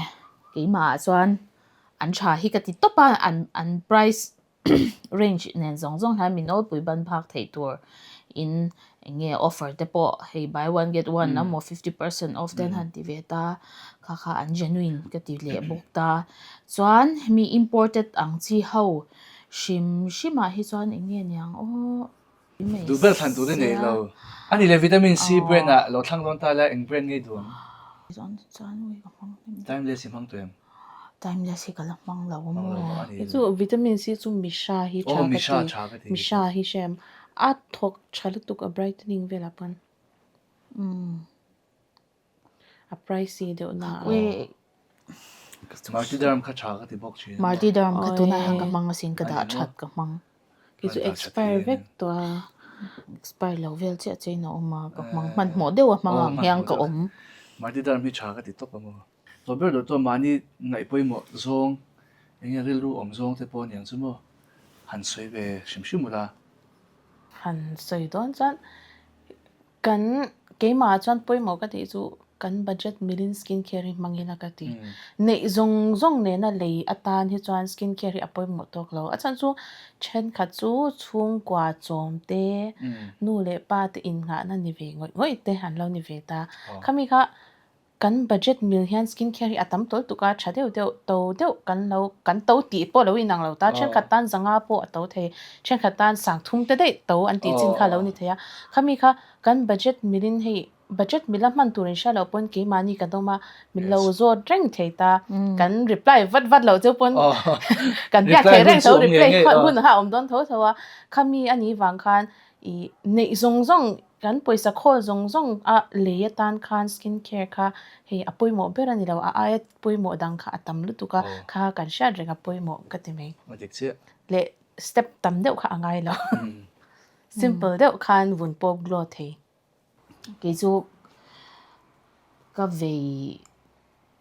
keimahah chuan an tha hi ka ti tawp a an an price range nen zawng zawng hian min nawlpui ban phak theih tur in eng nge offer te pawh hei buy one get one emaw 50 percent off te an han ti ve ta kha kha an genuine ka ti leh bawk ta chuan hemi imported ang chi ho hrim hrim ah hi chuan eng nge niang aw. Duh ber thlan tur i nei lo. A nih leh vitamin C brand ah lo thlang dawn ta la eng brand nge i duh ang? Timeless i hmang tawh em? Timeless hi ka la hmang lo a maw? Kei chu vitamin C chu Misha hi tha ka ti. Misha hi hrem a thawk tha lutuk a brightening velah pawn. A pricey deuh na a. Martyderm kha tha ka ti bawk thin. Martyderm kha tunah hian ka hmang asin ka dah that ka hmang. Kei chu expire vek tawh a. Expire lo vel chiah chiah in a awm a ka hmang hmanhmawh deuh a hmang ang hian ka awm. Martyderm hi tha ka ti tawp a maw. Tawh ber loh chuan mahni ngaih pawimawh zawng eng nge rilru awm zawng te pawh aniang chu maw han sawi ve hrim hrim ula. Han sawi dawn chuan Kan keimah ah chuan pawimawh ka tih chu kan budget milin skin care hi hmang ila ka ti. Neih zawng zawng nena lei atan hi chuan skin care hi a pawimawh tawk lo. A chhan chu thenkhat chu chhungkua chawm te, nu leh pa te innghahna ni ve ngawih ngawih te an lo ni ve ta. Khami kha Kan budget mil hian skin care hi a tam tawl tuk a, tha deuh deuh, to deuh kan lo, kan to tih pawh lo inang lo ta, thenkhat tan zanga pawh a to thei, thenkhat tan sang thum te daih to an tih chin kha a lo ni thei a, khami kha kan budget milin hei budget mila hman tur in hria loh pawn keimahni kan awm a, min lo zawt reng thei ta, kan reply vat vat loh cheu pawn kan biak thei reng tho, reply hun kha a awm dawn tho tho a, khami a nih vang khan ih neih zawng zawng Kan pawisa khawl zawng zawng a lei atan khan skin care kha hei a pawimawh ber a ni lo, a aia pawimawh dang kha a tam lutuk a, kha kan hriat reng a pawimawh ka ti mai. A dik chiah. Leh step tam deuh kha a ngai lo. Simple deuh khan vun pawp glow thei. Kei chu ka vei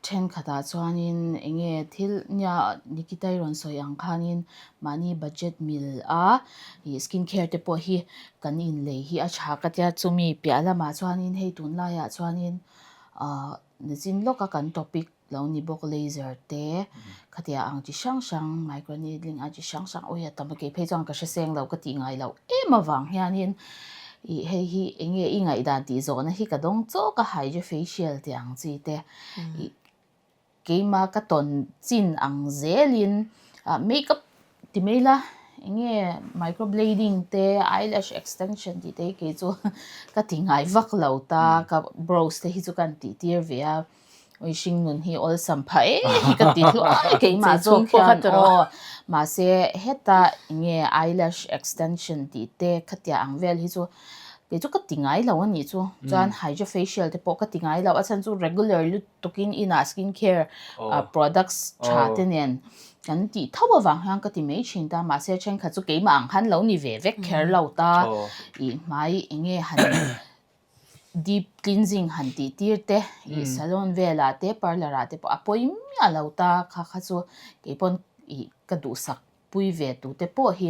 Thenkhatah chuanin eng nge thil nia Nikita-i rawn sawi ang khanin mahni budget mil a ih skin care te pawh hi kan inlei hi a tha ka tia chumi piah lamah chuanin hei tunlaiah chuanin ah nichin lawka kan topic lo ni bawk laser te khatia ang chi hrang hrang micro needling ang chi hrang hrang awi a tam a kei phei chuan ka hre seng lo ka tih ngai loh em avang hianin ih hei hi eng nge i ngaihdan tih zawhna hi ka dawng chawk a hydra facial tih ang chi te. Keima ka tawn chin ang zelin ah makeup ti mai la eng nge microblading te eyelash extension tih te hi kei chu ka ti ngai vak lo ta ka brows te hi chu ka han tih tir ve a ui hring nun hi awlsam phah em hi ka ti hluai keimah zawk hian aw mahse heta eng nge eyelash extension tih te khatiang ang vel hi chu kei chu ka ti ngai lo a nih chu chuan hydra facial te pawh ka ti ngai lo a chhan chu regular lut tukin inah skin care products tha te nen kan tih tho avang hian ka ti mai thin ta mahse thenkhat chu keimah ang khan lo ni ve vek kher lo ta ih hmai eng nge han deep cleansing han tih tir te ih salon velah te parlour ah te pawh a pawi miah lo ta kha kha chu keipawn ih ka duhsak pui ve tu te pawh hi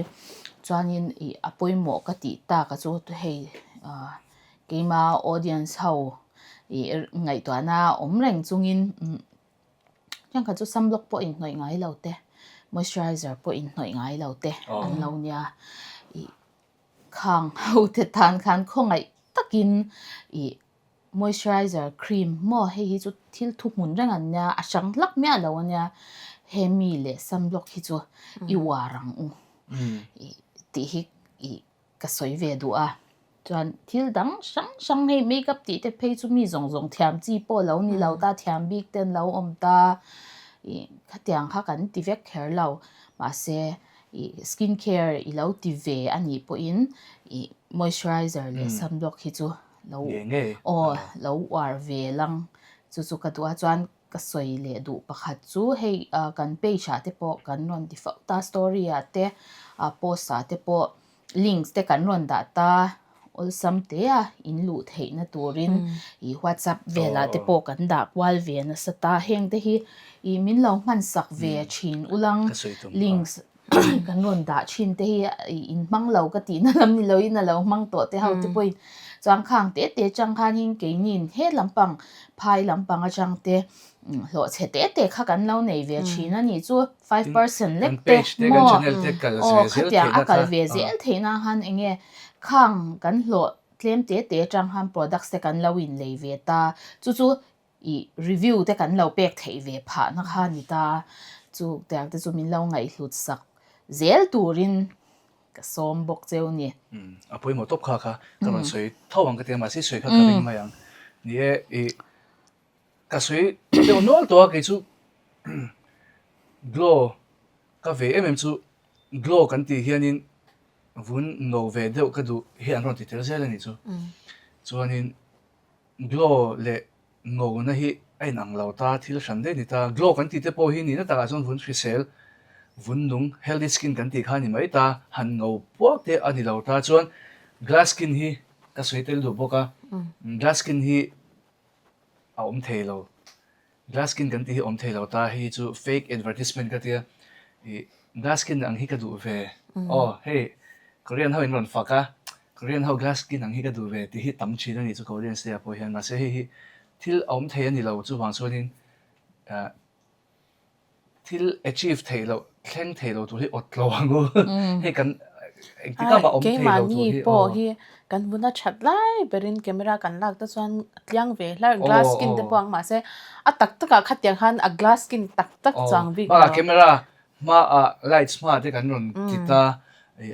chuanin ih a pawimawh ka tih tak a chu hei ah keima audience ho ih ngaihtuahna awm reng chungin umm thenkhat chu sunblock pawh inhnawih ngai lo te moisturizer pawh inhnawih ngai lo te an lo nia ih khang ho te tan khan khawngaih takin ih. Moisturizer cream maw hei hi chu thil thuhmun reng an nia a hrang hlak miah lo a nia hemi leh sunblock hi chu i uar ang u ih tih hi ih ka sawi ve duh a chuan thil dang hrang hrang hei makeup tih te phei chu mi zawng zawng thiam chi pawh lo ni lo ta thiam bik te an lo awm ta ih khatiang kha kan ti vek kher lo mahse ih skin care i lo ti ve a nih pawhin ih moisturizer leh sunblock hi chu. lo aw lo uar ve lang chu chu ka duh a chuan ka sawi leh duh pakhat chu hei ah kan page ah te pawh kan rawn ti fauh ta story ah te ah post ah te pawh links te kan rawn dah ta awlsam te a in luh theih na turin ih whatsapp velah te pawh kan dah kual ve nasa ta heng te hi ih min lo hman sak ve thin ulang links kan rawn dah thin te hi in hmang lo ka tihna lam ni loin a lo hmang tawh te ho te pawhin chuan khang te te atang khanin keinin he lampang phai lampang atang te hlawh chhe te te kha kan lo nei ve thin a nih chu 5% lek te maw aw khatiang a kal ve zel theih nan khan eng nge khang kan hlawh tlem te te atang khan products te kan lo in lei ve ta chu chu Ih review te kan lo pek theih ve phah na kha ni ta, chu tiang te chu min lo ngaihhlut sak zel turin ka sawm bawk cheu ni. Umm a pawimawh tawp kha kha ka rawn sawi tho ang ka ti a mahse sawi kha ka ring mai ang. Ni e ih ka sawi deuh nual tawh a kei chu glow ka ve em em chu glow kan tih hianin vun no ve deuh ka duh hi an rawn ti tel zel a nih chu. Chuanin Glow leh ngona hi a inang lo ta, thil hran daih a ni ta. Glow kan tih te pawh hi nihna takah chuan vun hrisel, vun nung, healthy skin kan tih kha a ni mai ta, han ngo puak te a ni lo ta. Chuan glass skin hi ka sawi tel duh bawk a, glass skin hi a awm thei lo. Glass skin kan tih hi awm thei lo ta, hei hi chu fake advertisement ka tia, ih glass skin ang hi ka duh ve, aw hei Korean ho in rawn fak a, Korean ho glass skin ang hi ka duh ve tih hi tam thin a nih chu Korean stay ah pawh hian, mahse hei hi thil a awm thei a ni lo chuvang chuanin ah Thil achieve theih loh, thleng theih loh tur hi awt lo ang u. Hei kan engti kama awm thei lo tur hi. Keimahni pawh hi kan hmun a that lai berin camera kan lak te chuan a tliang ve hlar glass skin te pawh ang mahse a tak takah khatiang khan a glass skin tak tak chuang bik lo. Bakah camera hmaah lights hmaah te kan rawn ti ta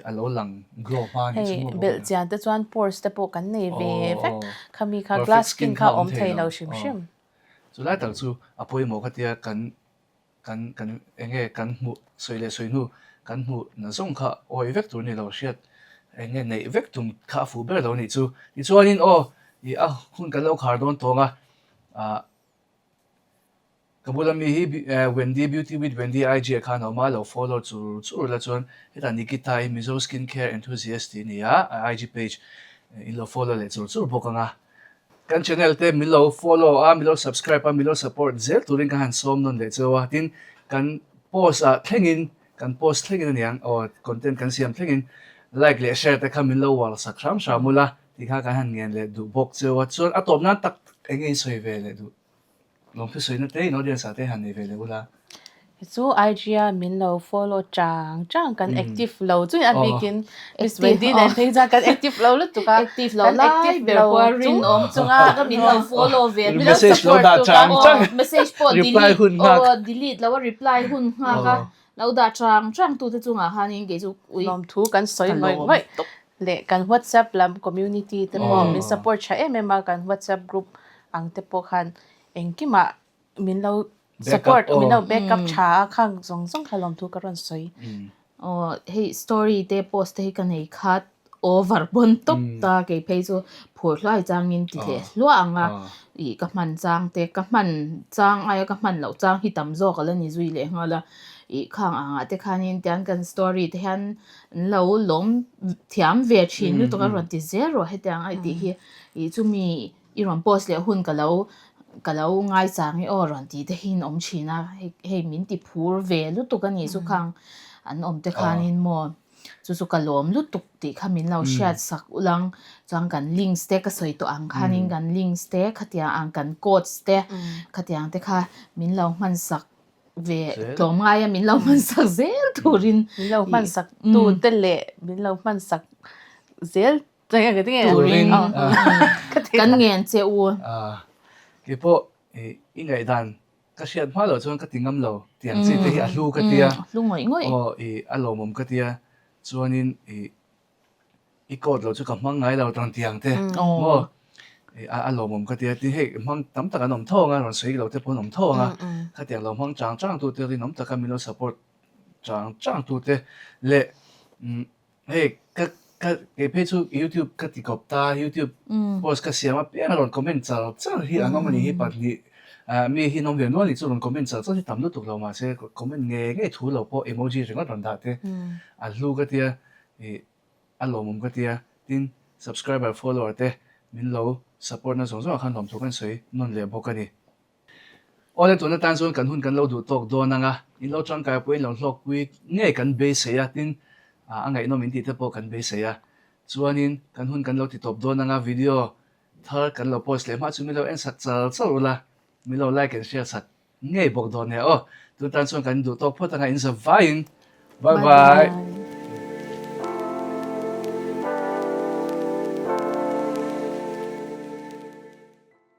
a lo lang glow hma a nih chu maw. Hei belh chian te chuan pores te pawh kan nei ve vek khami kha glass skin kha awm thei lo hrim hrim. Chu lai tak chu a pawimawh kha tia kan kan kan eng nge kan hmuh sawi leh sawi hnu kan hmuh na zawng kha awi vek tur a ni lo hriat eng nge neih vek tum kha a fuh ber lo a nih chu. Tichuanin aw ih a hun kan lo khar dawn tawng a ah ka bula mi hi Wendy Beauty with Wendy IG ah khan a awm a lo follow chur chur la chuan hetah Nikita hi Mizo skincare enthusiast tih a ni a a IG page in lo follow leh chur chur bawk ang a. Kan channel te min lo follow a, min lo subscribe a, min lo support zel turin ka han sawm nawn leh cheu a, tin kan post ah thlengin, kan post thlengin a niang aw content kan siam thlengin like leh share te kha min lo uar sak hram hram ula tih kha kan han ngen leh duh bawk cheu a, chuan a tawp nan tak eng nge in sawi ve leh duh? Lawmthu sawina te in audience ah te han nei ve leh ula. Chu IG a min lo follow chang chang kan active lo chu a bikin Miss Wendy nen phei chuan kan active lo lutuk a. Active lo lai ber pawh a rinawm chunga ka min lo follow ve min lo support dah chang chang message pawh delete aw delete lo a reply hun nghak a lo dah chang chang tu te chungah khanin kei chu ui lawmthu kan sawi ngawih ngawih leh kan WhatsApp lam community te pawh min support tha em em a kan WhatsApp group ang te pawh khan engkimah min lo support min lo back up tha a khang zawng zawng kha lawmthu ka rawn sawi. Aw hei story te post te hi ka nei khat over pawn tawp ta kei phei chu phur hluai changin ti hleh hluah ang a ih ka hman chang te ka hman chang aia ka hman loh chang hi tam zawk a la ni zui leh nghal a ih khang angah te khanin tiang kan story te hian an lo lawm thiam ve thin lutuk a rawn ti zel rawh hetiang a tih hi ih chumi I rawn post leh hun ka lo ka lo ngaichang i aw rawn tih te hi an awm thin a, hei hei min ti phur ve lutuk a nih chu khang an awm te khanin maw chu chu ka lawm lutuk tih kha min lo hriat sak ulang chuan kan links te ka sawi tawh ang khanin kan links te khatiang ang kan codes te khatiang te kha min lo hman sak ve tlawm ngai a min lo hman sak zel turin min lo hman sak tu te leh min lo hman sak zel Turin kan ngen che u. Kei pawh i ngaihdan ka hriat hma loh chuan ka ti ngam lo tiang chi te hi a hlu ka tia. Hlu ngawih ngawih. Aw i a lawmawm ka tia chuanin i i code lo chu ka hmang ngai lo rawn tiang te maw a lawmawm ka tia tin hei hmang tam tak an awm tho ang a rawn sawi lo te pawh an awm tho ang a khatiang lo hmang chang chang tu te rinawm taka min lo support chang chang tu te leh Hei ka ka kei phei chu youtube ka ti kawp ta youtube post ka siam apiang a rawn comment char char hi an awm a ni hi pahnih ah mi hi an awm ve nual a ni chu rawn comment char char hi tam lutuk lo mahse comment ngei ngei thu lo pawh emoji ringawt rawn dah te a hlu ka tia ih a lawmawm ka tia tin subscriber follower te min lo support na zawng zawng ah khan lawmthu kan sawi nawn leh bawk a ni. Awle tun atan chuan kan hun kan lo duh tawk dawn ang a, in lo tangkai pawhin lo hlawkpui ngei kan beisei a, tin a ngaihnawm in tih te pawh kan beisei a. Chuanin kan hun kan lo ti tawp dawn ang a, video thar kan lo post leh hma chu min lo en sak char char ula, min lo like and share sak ngei bawk dawn nia aw. Tun atan chuan kan duh tawk phawt ang a, in za vaiin bye bye.